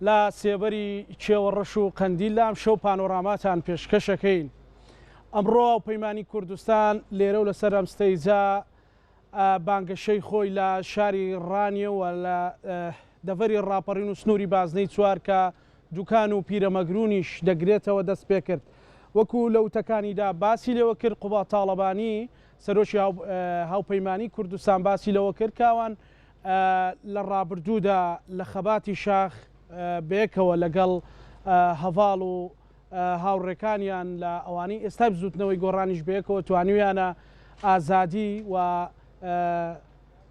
لە سێبەری کێوەڕەش و قەندیلدا ئەمشەو پانۆراماتان پێشکەشەکەین. ئەمڕۆ هاوپەیمانی کوردستان لێرە و لەسەر ئەم ستەیجە بانگەشەی خۆی لە شاری ڕانیە و لە دەڤەری ڕاپەڕین و سنووری بازنەی چوار کە دوکان و پیرەمەگرونیش دەگرێتەوە دەست پێکرد. وەکو لە وتەکانیدا باسی لێوە کرد قوباد تاڵەبانی سەرۆکی هاوپەیمانی کوردستان باسی لەوە کرد کە ئەوان لە ڕابردوودا لە خەباتی شاخ بەیەکەوە لەگەڵ هەڤاڵ و هاوڕێکانیان لە ئەوانەی ئێستای بزوتنەوەی گۆڕانیش بەیەکەوە توانیویانە ئازادی و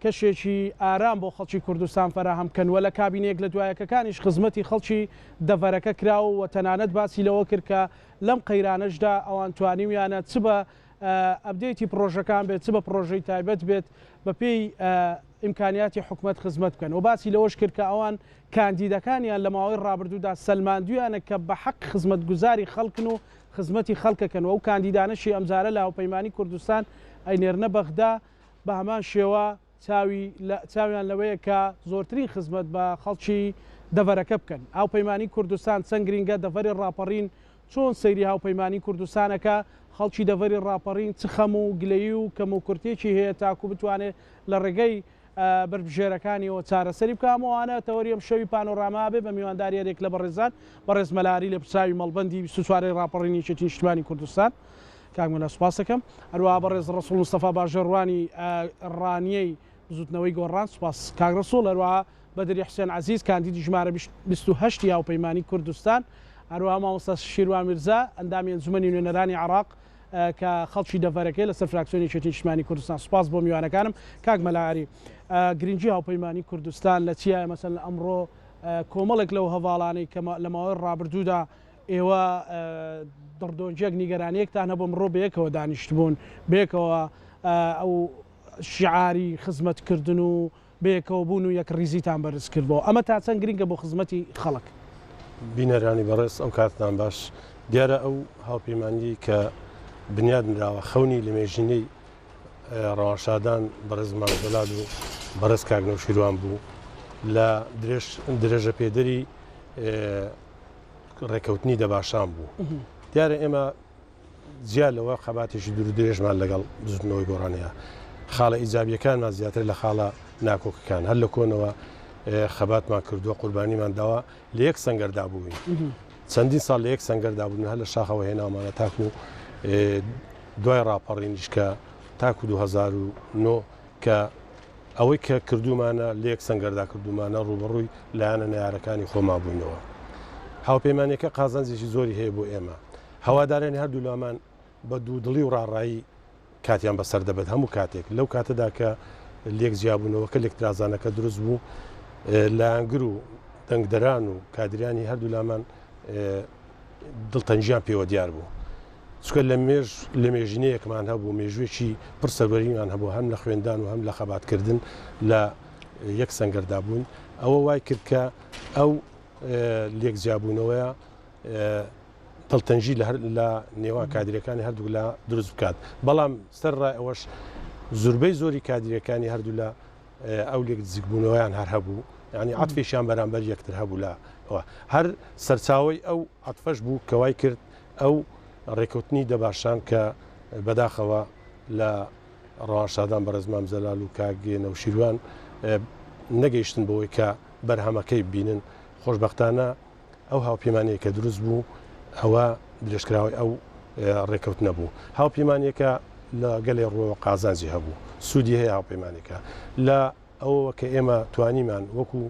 کەشێکی ئارام بۆ خەڵکی کوردستان فەراهەم بکەن و لە کابینە یەک لە دوایەکەکانیش خزمەتی خەڵکی دەڤەرەکە کراوە و تەنانەت باسی لەوە کرد کە لەم قەیرانەشدا ئەوان توانیویانە چ بە ئەپدەیتی پڕۆژەکان بێت چ بە پڕۆژەی تایبەت بێت بەپێی ئیمکانیاتی حکومەت خزمەت بکەن و باسی لەوەش کرد کە ئەوان کاندیدەکانیان لە ماوەی ڕابردوودا سەلماندویانە کە بە حەق خزمەتگوزاری خەڵکن و خزمەتی خەڵکەکەن و ئەو کاندیدانەشی ئەمجارە لە هاوپەیمانی کوردستان ئەینێرنە بەغدا بە هەمان شێوە چاوی لە چاویان لەوەیە کە زۆرترین خزمەت بە خەڵکی دەڤەرەکە بکەن. هاوپەیمانی کوردستان چەند گرینگە، دەڤەری ڕاپەڕین چۆن سەیری هاوپەیمانی کوردستان ئەکا، خەڵکی دەڤەری ڕاپەڕین چ خەم و گلەیی و کەموکورتیەکی هەیە تاکو بتوانێت لە ڕێگەی بەربژێرەکانیەوە چارەسەری بکا، هەموو ئەوانە تەوەری ئەم شەوی پانۆراما ئەبێ بە میوانداری هەریەک لە بەڕێزان، بەڕێز مەلا ئاری لێپرسراوی مەڵبەندی 24 ی ڕاپەڕینی یەکێتی نیشتمانی کوردستان. کاک مەلا سوپاس دەکەم. هەروەها بەڕێز ڕەسوڵ مستەفا باژێڕوانی ڕانیەی بزوتنەوەی گۆڕان سوپاس کاک ڕەسوڵ. هەروەها بەدری حوسێن عەزیز کاندیدی ژمارە 28 ی هاوپەیمانی کوردستان. هەروەها مامۆستا شیروان میرزا ئەندامی ئەنجومەنی نوێنەرانی عێراق کە خەڵکی دەڤەرەکەی لەسەر فراکسیۆنی یەکێتی نیشتمانی کوردستان. سوپاس بۆ میوانەکانم. کاک مەلا ئاری گرنگی هاوپەیمانی کوردستان لە چیایە؟ مەسەلەن ئەمڕۆ کۆمەڵێک لەو هەڤاڵانەی کە لە ماوەی ڕابردوودا ئێوە دڕدۆنگیەک نیگەرانیەکتان هەبوو ئەمڕۆ بەیەکەوە دانیشتبوون بەیەکەوە ئەو شیعاری خزمەتکردن و بەیەکەوە بوون و یەکڕیزیتان بەرز کردەوە ئەمە تا چەند گرنگە بۆ خزمەتی خەڵک؟ بینەرانی بەڕێز ئەو کاتتان باش دیارە ئەو هاوپەیمانیەی کە بنیاد نراوە خەونی لەمێژینەی ڕەوانشادان بەڕێز مام جەلال و بەڕێز کاک نەوشیروان بوو لە درێژ درێژە پێدەری ڕێکەوتنی دەباشان بوو. دیارە ئێمە جیا لەوە خەباتێکی دوور درێژمان لەگەڵ بزوتنەوەی گۆڕان هەیە. خاڵە ئیجابیەکانمان زیاتر لە خاڵە ناکۆکەکان. هەر لە کۆنەوە خەباتمان کردووە، قوربانیمان داوە، لە یەک سەنگەردا بووین. چەندین ساڵ لە یەک سەنگەردا بوون، هەر لە شاخەوە هێناومانە تاکو دوای ڕاپەڕینیش کە تاکو 2009 کە ئەوەی کە کردوومانە لە یەک سەنگەردا کردوومانە، ڕووبەڕووی لایەنە نەیارەکانی خۆمان بووینەوە. هاوپەیمانییەکە قازانجێکی زۆری هەیە بۆ ئێمە. هەوادارانی هەردوولامان بە دوودڵی و ڕاڕایی کاتیان بەسەر دەبەت، هەموو کاتێک لەو کاتەدا کە لێک جیابوونەوەکە، لێکترازانەکە دروست بوو، لایەنگر و دەنگدەران و کادریانی هەردوولامان دڵتەنگیان پێوە دیار بوو. چونکە لە مێژ لە مێژینەیەکمان هەبوو، مێژوویەکی پڕ سەروەریمان هەبوو هەم لە خوێندان و هەم لە خەباتکردن لە یەک سەنگەردا بووین، ئەوە وای کرد کە ئەو لێک جیابوونەوەیە دڵتەنگی لە لە نێوان کادیرەکانی هەردوولا دروست بکات، بەڵام سەر ڕای ئەوەش زوربەی زۆری کادیرەکانی هەردوولا ئەو لێک نزیکبوونەوەیان هەر هەبوو، یانی عەتفێکیان بەرامبەر یەکتر هەبوو لە ئەوە هەر سەرچاوەی ئەو عەتفەش بوو کە وای کرد ئەو ڕێکەوتنی دەباشان کە بەداخەوە لە ڕەوانشادان بەڕێز مام جەلال و کاک نەوشیروان نەگەیشتن بەوەی کە بەرهەمەکەی ببینن، خۆشبەختانە ئەو هاوپەیمانییە کە دروست بوو ئەوە درێژکراوەی ئەو ڕێکەوتنە بوو. هاوپەیمانییەکە لە گەلێ ڕووەوە قازانجی هەبوو، سوودی هەیە هاوپەیمانییەکە لە ئەوەوە کە ئێمە توانیمان وەکو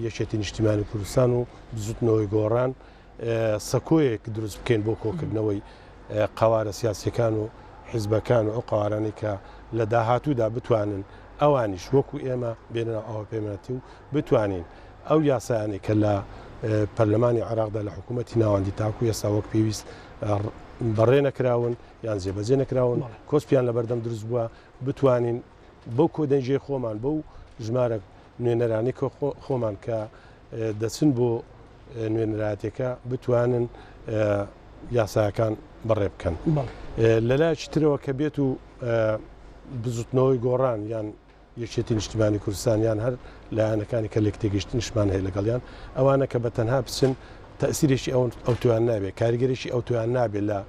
یەکێتی نیشتیمانی کوردستان و بزوتنەوەی گۆڕان سەکۆیەک دروست بکەین بۆ کۆکردنەوەی قەوارە سیاسیەکان و حیزبەکان و ئەو قەوارانەی کە لە داهاتوودا بتوانن ئەوانیش وەکو ئێمە بێنە ناو هاوپەیمانەتی و بتوانین ئەو یاسایانەی کە لە پەرلەمانی عێراقدا لە حکوومەتی ناوەندی تاکو ئێستا وەک پێویست بەڕێ نەکراون یان جێبەجێ نەکراون کۆسپیان لەبەردەم دروست بووە بتوانین بەو کۆدەنگیەی خۆمان بەو ژمارە نوێنەرانی کە خۆمان کە دەچن بۆ نوێنەرایەتەکە بتوانن یاساکان بەڕێ بکەن لەلایەکی ترەوە کە بێت و بزوتنەوەی گۆڕان یان. یەکێتی نیشتیمانی کوردستان یان هەر لایەنەکانی کە لێکتێگەیشتنیشمان هەیە لەگەڵیان، ئەوانە کە بە تەنها بچن تەئسیرێکی ئەوتۆیان نابێت، کاریگەرێکی ئەوتۆیان نابێت لە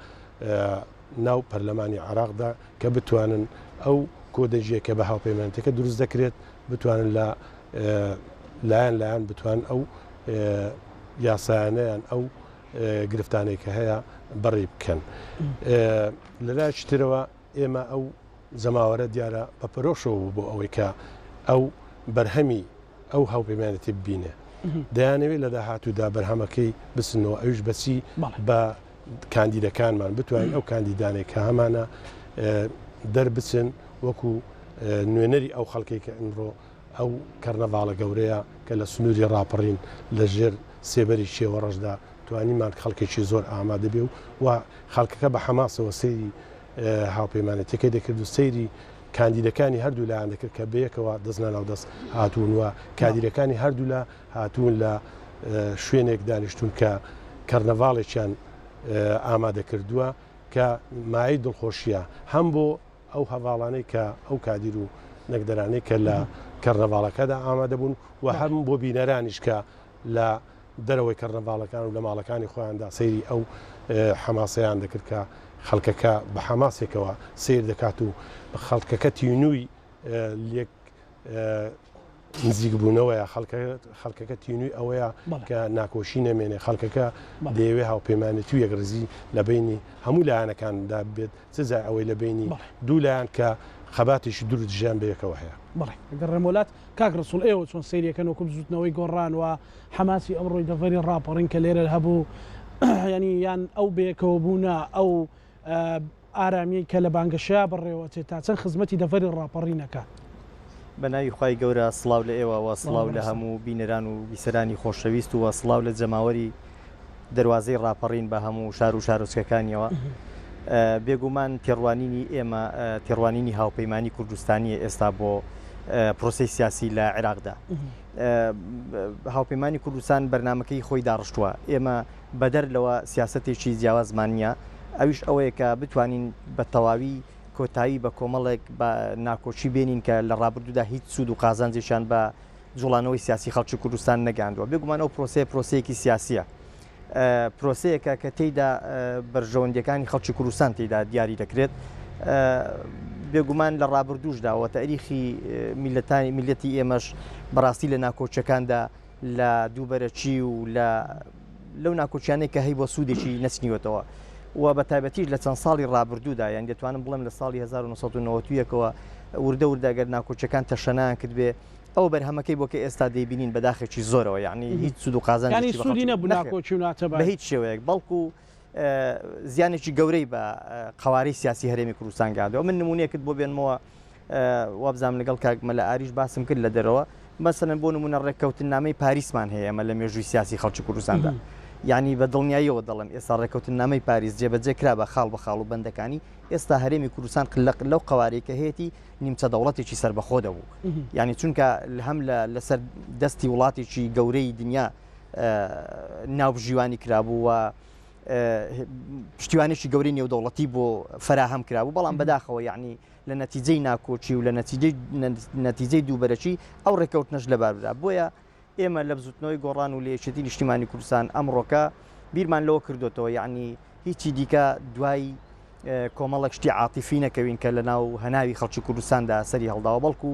ناو پەرلەمانی عێراقدا کە بتوانن ئەو کۆدەنگییە کە بە هاوپەیمانێتیەکە دروست دەکرێت بتوانن لە لایەن لایەن بتوانن ئەو یاسایانە یان ئەو گرفتانەی کە هەیە بەڕێی بکەن. لەلایەکی ترەوە ئێمە ئەو جەماوەرە دیارە بە پەرۆشەوە بوو بۆ ئەوەی کە ئەو بەرهەمی ئەو هاوپەیمانێتی ببینێ. دەیانەوێت لە داهاتوودا بەرهەمەکەی بچنەوە ئەویش بەچی بە کاندیدەکانمان بتوانین ئەو کاندیدانەی کە هەمانە دەربچن وەکو نوێنەری ئەو خەڵکەی کە ئمڕۆ ئەو کەرنەڤاڵە گەورەیە کە لە سنووری ڕاپەڕین لە ژێر سێبەری کێوەڕەشدا توانیمان خەڵکێکی زۆر ئامادە بێ و خەڵکەکە بە حەماسەوە سەیری هاوپەیمانێتیەکەی دەکرد و سەیری کاندیدەکانی هەردوو لایان دەکرد کە بەیەکەوە دەست لەناو دەست هاتوون و کادیرەکانی هەردوولا هاتوون لە شوێنێک دانیشتوون کە کەرنەڤاڵێکیان ئامادە کردووە کە مایەی دڵخۆشیە هەم بۆ ئەو هەڤاڵانەی کە ئەو کادیر و نەگدەرانەی کە لە کەرنەڤاڵەکەدا ئامادە بوون و هەم بۆ بینەرانیش کە لە دەرەوەی کەرنەڤاڵەکان و لە ماڵەکانی خۆیاندا سەیری ئەو حەماسەیان دەکرد کە خەڵکەکە بە حەماسێکەوە سەیر دەکات و خەڵکەکە تینووی لێک نزیکبوونەوەیە، خەڵکەکە تینووی ئەوەیە کە ناکۆکی نەمێنێ، خەڵکەکە دەیەوێ هاوپەیمانێتی و یەکڕیزی لە بەینی هەموو لایەنەکاندا بێت، چ جای ئەوەی لە بەینی دوو لایەن کە خەباتێکی دوور و دژیان بەیەکەوە هەیە. بەڵێ دەگەڕێمەوە لات کاک ڕەسوڵ، ئێوە چۆن سەیری ئەکەن وەکو بزووتنەوەی گۆڕان و حەماسی ئەمڕۆی دەڤەری ڕاپەڕین کە لێرە هەبوو یانی یان ئەو بەیەکەوەبوونە ئەو ئارامیەی کە لە بانگەشەیا بەڕێوەچێت تا چەند خزمەتی دەڤەری ڕاپەڕین ئەکات؟ بە ناوی خوای گەورە سڵاو لە ئێوە وە سڵاو لە هەموو بینەران و بیسەرانی خۆشەویست و سڵاو لە جەماوەری دەروازەی ڕاپەڕین بە هەموو شار و شارۆچکەکانیەوە. بێگومان تێڕوانینی ئێمە تێڕوانینی هاوپەیمانی کوردستانیە ئێستا بۆ پرۆسەی سیاسی لە عێراقدا. هاوپەیمانی کوردستان بەرنامەکەی خۆی داڕشتووە. ئێمە بەدەر لەوە سیاسەتێکی جیاوازمان نییە، ئەویش ئەوەیە کە بتوانین بە تەواوی کۆتایی بە کۆمەڵێک بە ناکۆکی بێنین کە لە ڕابردوودا هیچ سوود و قازانجێکیان بە جوڵانەوەی سیاسی خەڵکی کوردستان نەگەیاندووە. بێگومان ئەو پرۆسەیە پرۆسەیەکی سیاسییە. پرۆسەیەکە کە تێیدا بەرژەوەندییەکانی خەڵکی کوردستان تێیدا دیاری دەکرێت. بێگومان لە ڕابردووشدا و تاریخی میللەتانی میللەتی ئێمەش بەڕاستی لە ناکۆکییەکاندا لە دووبەرەکی و لە لەو ناکۆکیانەی کە هەیبووە سوودێکی نەچنیوەتەوە و بە تایبەتیش لە چەند ساڵی ڕابردوودا یان دەتوانم بڵێم لە ساڵی 1991ەوە وردە وردە گەر ناکۆکیەکان تەشەنایان کردبێ ئەو بەرهەمەکەی بۆ کە ئێستا دەیبینین بە داخێکی زۆرەوە یعنی هیچ سوود و قازانجێکی بە سوودی نەبوو ناکۆکی و ناتەبایی بە هیچ شێوەیەک بەڵکو زیانێکی گەورەی بە قەوارەی سیاسی هەرێمی کوردستان گەیاندووە من نمونەیەکت بۆ بێنمەوە وابزانم لەگەڵ کاک مەلا ئاریش باسم کرد لە دەرەوە مەسەلەن بۆ نمونە ڕێککەوتننامەی پاریسمان هەیە ئەمە لە مێژووی سیاسی خەڵکی کوردستاندا یعنی بە دڵنیاییەوە دەڵێم ئێستا ڕێککەوتننامەی پاریس جێبەجێ کرا بە خاڵ بە خاڵ و بەندەکانی ئێستا هەرێمی کوردستان لە لەو قەوارەی کە هەیەتی نیمچە دەوڵەتێکی سەربەخۆ دەبوو یعنی چونکە هەم لە لەسەر دەستی وڵاتێکی گەورەی دنیا ناوبژیوانی کرابوو و پشتیوانێکی گەورەی نێودەوڵەتی بۆ فەراهەم کرابوو بەڵام بەداخەوە یعنی لە نەتیجەی ناکۆکی و لە نەتیجەی نەتیجەی دووبەرەکی ئەو ڕێککەوتنەش لەباربرا بۆیە ئێمە لە بزوتنەوەی گۆڕان و لە یەکێتی نیشتیمانی کوردستان ئەمڕۆکە بیرمان لەوە کردوێتەوە یعنی هیچی دیکە دوای کۆمەڵێک شتی عاتیفی نەکەوین کە لە ناو هەناوی خەڵکی کوردستاندا سەری هەڵداوە بەڵکو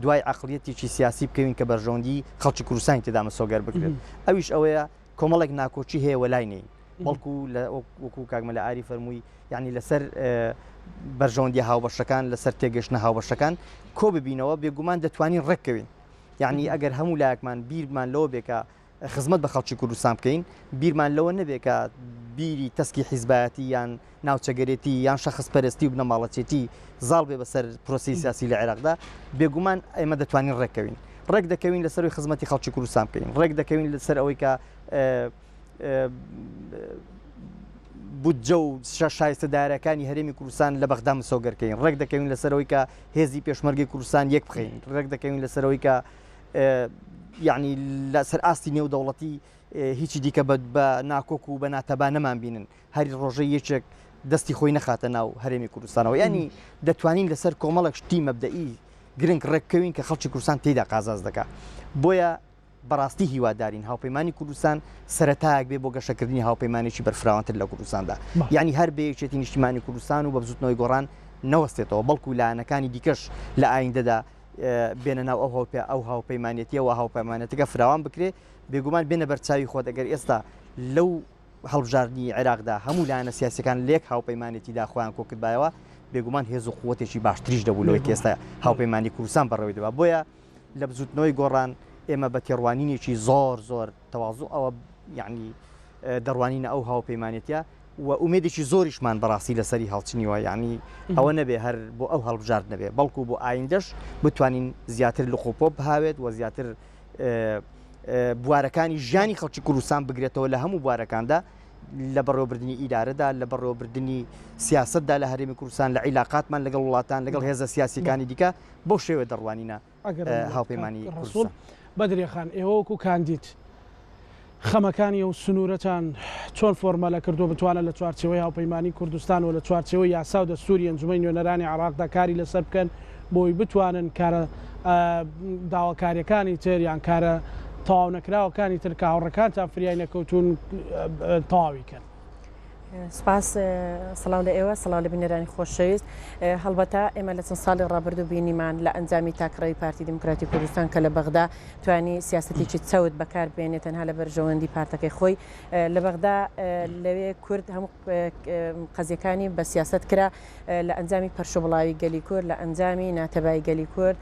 دوای عقلیەتێکی سیاسی بکەوین کە بەرژەوەندی خەڵکی کوردستانی تێدا مسۆگەر بکرێت ئەویش ئەوەیە کۆمەڵێک ناکۆکی هەیە وەلای نین بەڵکو لە وەکو کاک مەلا ئاری فەرمووی یعنی لەسەر بەرژەوەندی هاوبەشەکان لەسەر تێگەشتنە هاوبەشەکان کۆ ببینەوە بێگومان دەتوانین ڕێککەوین یعنی ئەگەر هەموو لایەکمان بیرمان لەوە بێ کە خزمەت بە خەڵکی کوردستان بکەین بیرمان لەوە نەبێ کە بیری تەسکی حیزبایەتی یان ناوچەگەرێتی یان شەخس پەرستی و بنەماڵەچێتی زاڵ بێ بەسەر پرۆسەی سیاسی لە عێراقدا بێگومان ئێمە دەتوانین ڕێککەوین ڕێک دەکەوین لەسەروی خزمەتی خەڵکی کوردستان بکەین ڕێک دەکەوین لەسەر ئەوەی کە بودجە و شایستە دارەکانی هەرێمی کوردستان لە بەغدا مسۆگەرکەین ڕێک دەکەوین لەسەرەوەی کە هێزی پێشمەرگەی کوردستان یەک بخەین ڕێک دەکەوین لەسەرەوەی کە یعنی لەسەر ئاستی نێودەوڵەتی هیچی دیکە بە ناکۆک و بە ناتەبا نەمان بینن هەر ڕۆژەی یەکێک دەستی خۆی نەخاتە ناو هەرێمی کوردستانەوە یعنی دەتوانین لەسەر کۆمەڵێک شتی مەبدەئی. گرنگ ڕێککەوین کە خەڵکی کوردستان تێیدا قازاز دەکا. بۆیە بەڕاستی هیوادارین هاوپەیمانی کوردستان سەرەتایەک بێ بۆ گەشەکردنی هاوپەیمانێکی بەرفراوانتر لە کوردستاندا. یانی هەر بە یەکێتی نیشتیمانی کوردستان و بە بزوتنەوەی گۆڕان نەوەستێتەوە، بەڵکو لایەنەکانی دیکەش لە ئایندەدا بێنە ناو ئەو ئەو هاوپەیمانێتیە و هاوپەیمانێتەکە فراوان بکرێ. بێگومان بێنە بەرچاوی خۆت ئەگەر ئێستا لەو هەڵبژاردنی عێراقدا هەموو لایەنە سیاسیەکان لە یەک هاوپەیمانێتیدا خۆیان کۆکردبایەوە، بێگومان هێز و قوتێکی باشتریش دەبوو لەوەی کە ئێستا هاوپەیمانی کوردستان بەڕێوەی دەبا. بۆیە لە بزوتنەوەی گۆڕان ئێمە بە تێڕوانینێکی زۆر زۆر تەوازوعەوە یعنی دەڕوانینە ئەو هاوپەیمانێتیە و ئومێدێکی زۆریشمان بەڕاستی لەسەری هەڵچنیوە، یعنی ئەوە نەبێ هەر بۆ ئەو هەڵبژارد نەبێ، بەڵکو بۆ ئایندەش بتوانین زیاتر لق و پۆپ بهاوێت و زیاتر بوارەکانی ژیانی خەڵکی کوردستان بگرێتەوە لە هەموو بوارەکاندا لە بەڕێوەبردنی ئیدارەدا لە بەڕێوەبردنی سیاسەتدا لە هەرێمی کوردستان لە عیلاقاتمان لەگەڵ وڵاتان لەگەڵ هێزە سیاسیەکانی دیکە بەو شێوە دەڕوانینە هاوپەیمانی ڕسوڵ بەدرێ خان ئێوە وەکو کاندید خەمەکانی ئەو سنوورەتان چۆن فۆرمەلە کردووە بتوانن لە چوارچێوەی هاوپەیمانی کوردستان و لە چوارچێوەی یاسا و دەستووری ئەنجومەنی نوێنەرانی عێراقدا کاری لەسەر بکەن بۆی بتوانن کارە داواکاریەکانی تر یان کارە تەواو نەکراوەکانی تر کە هاوڕێکانتان فریای نەکەوتوون تەواوی کەن؟ سپاس سڵاو لە ئێوە سڵاو لە بینەرانی خۆشەویست هەڵبەتە ئێمە لە چەند ساڵی ڕابردوو بینیمان لە ئەنجامی تاکڕەوی پارتی دیموکراتی کوردستان کە لە بەغدا توانی سیاسەتێکی چەوت بەکار بێنێت تەنها لە بەرژەوەندی پارتەکەی خۆی لە بەغدا لەوێ کورد هەموو قەزیەکانی بە سیاسەت کرا لە ئەنجامی پەرشوبڵاوی گەلی کورد، لە ئەنجامی ناتەبایی گەلی کورد،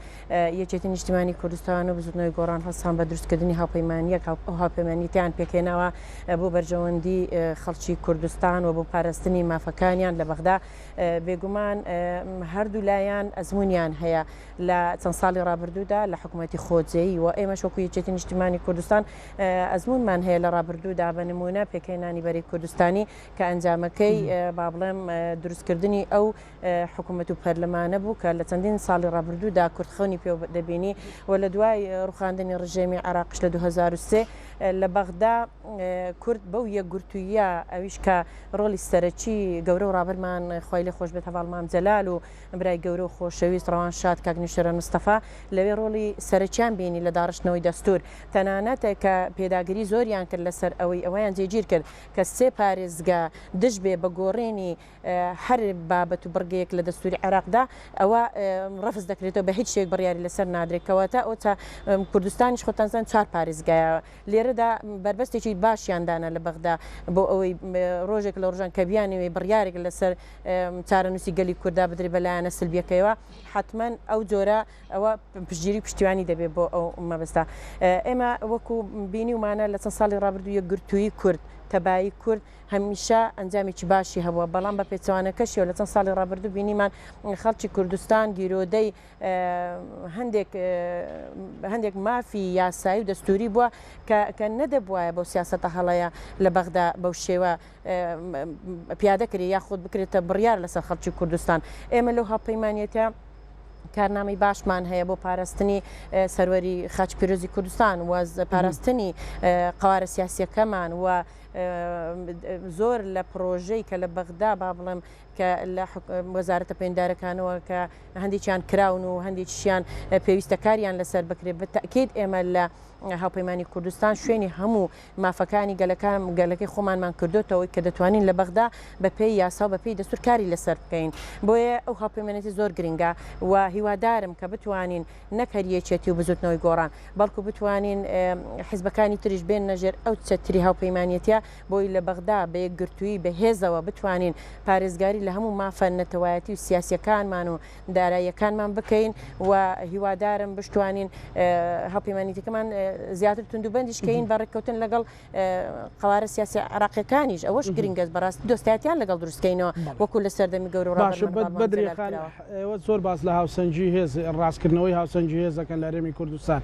یەکێتی نیشتیمانی کوردستان و بزوتنەوەی گۆڕان هەڵسان بە دروستکردنی هاوپەیمانیەک، ئەو هاوپەیمانیەتیان پێکهێناوە بۆ بەرژەوەندی خەڵکی کوردستان و بۆ پاراستنی مافەکانیان لە بەغدا. بێگومان هەردوو لایان ئەزمونیان هەیە لە چەند ساڵی ڕابردوودا لە حکومەتی خۆجێی و ئێمەش وەکو یەکێتی نیشتیمانی کوردستان ئەزمونمان هەیە لە ڕابردوودا بە نمونە پێکهێنانی بەرەی کوردستانی کە ئەنجامەکەی با بڵێم دروستکردنی ئەو حکوومەت و پەرلەمانە بوو کە لە چەندین ساڵی ڕابردوودا کورد خەونی پێ دەبینی و لە دوای ڕوخاندنی ڕژێمی عێراقش لە 2003 لە بەغدا کورد بەو یەکگرتوویە ئەویش کە ڕۆڵی سەرەکی گەورە و ڕابەرمان خوای لێ خۆش بێت هەڤاڵ مام جەلال و برای گەورە و خۆشەویست ڕەوان شاد کاک نوشێران مستەفا لەوێ ڕۆڵی سەرەکیان بینی لە داڕشتنەوەی دەستور تەنانەت کە پێداگری زۆریان کرد لەسەر ئەوەی ئەوەیان جێگیر کرد کە سێ پارێزگا دژ بێ بە گۆڕینی هەر بابەت و بڕگەیەک لە دەستوری عێراقدا ئەوە ڕەفز دەکرێتەوە بە هیچ شێوەیەک بڕیاری لەسەر نادرێت کەواتە ئەوتا کوردستانیش خۆتان زان چوار پارێزگایە لێرەدا بەربەستێکی باشیان دانا لە بەغدا بۆ ئەوەی ڕۆژێک لە ڕۆژان کە بیانەوێ بڕیارێک لەسەر چارەنووسی گەلی کوردا بدرێت بە لایەنە سلبیەکەیەوە حتمما ئەو جۆرە ئەوە پشتگیری و پشتیوانی دەبێت بۆ ئەو مەبەستە. ئێمە وەکو بینیومانە لە چەند ساڵی ڕابردوو یەکگرتوویی کورد، تەبایی کورد هەمیشە ئەنجامێکی باشی هەبووە، بەڵام بە پێچەوانەکەشیەوە لە چەند ساڵی ڕابردوو بینیمان خەڵکی کوردستان گیرۆدەی هەندێک هەندێک مافی یاسایی و دەستوری بووە کە کە نەدەبوایە بەو سیاسەتە هەڵەیە لە بەغدا بەو شێوە پیادە کرێ یاخود بکرێتە بڕیار لەسەر خەڵکی کوردستان. ئێمە لەو هاوپەیمانێتە کارنامەی باشمان هەیە بۆ پاراستنی سەروەری خاچ پیرۆزی کوردستان و پاراستنی قوارە سیاسیەکەمان و زۆر لە پرۆژەی کە لە بەغدا با بڵێم کە لە وەزارەتە پەیوەندیدارەکانەوە کە هەندێکیان کراون و هەندێکیشیان پێویستە کاریان لەسەر بکرێت بە تەئکید ئێمە لە هاوپەیمانی کوردستان شوێنی هەموو مافەکانی گەلەکان گەلەکەی خۆمانمان کردۆتەوەی کە دەتوانین لە بەغدا بە پێی یاسا و بە پێی دەستور کاری لەسەر بکەین بۆیە ئەو هاوپەیمانێتی زۆر گرنگە و هیوادارم کە بتوانین نەک هەر یەکێتی و بزوتنەوەی گۆڕان بەڵکو بتوانین حزبەکانی تریش بێننە ژێر ئەو چەتری هاوپەیمانێتیە بۆی لە بەغدا بە یەکگرتوویی بەهێزەوە بتوانین پارێزگاری لە هەموو مافە نەتەوایەتی و سیاسیەکانمان و داراییەکانمان بکەین و هیوادارم بشتوانین هاوپەیمانێتیەکەمان زیاتر توندوبەندیش کەین بە ڕێککەوتن لەگەڵ قەوارە سیاسی عراقیەکانیش ئەوەش گرنگە بەڕاستی دۆستایەتیان لەگەڵ دروستکەینەوە وەکو لە سەردەمی گەورە باشە بەدرێخان ئێوە زۆر باس لە هاوسەنگی هێز ڕاستکردنەوەی هاوسەنگی هێزەکەن لە هەرێمی کوردستان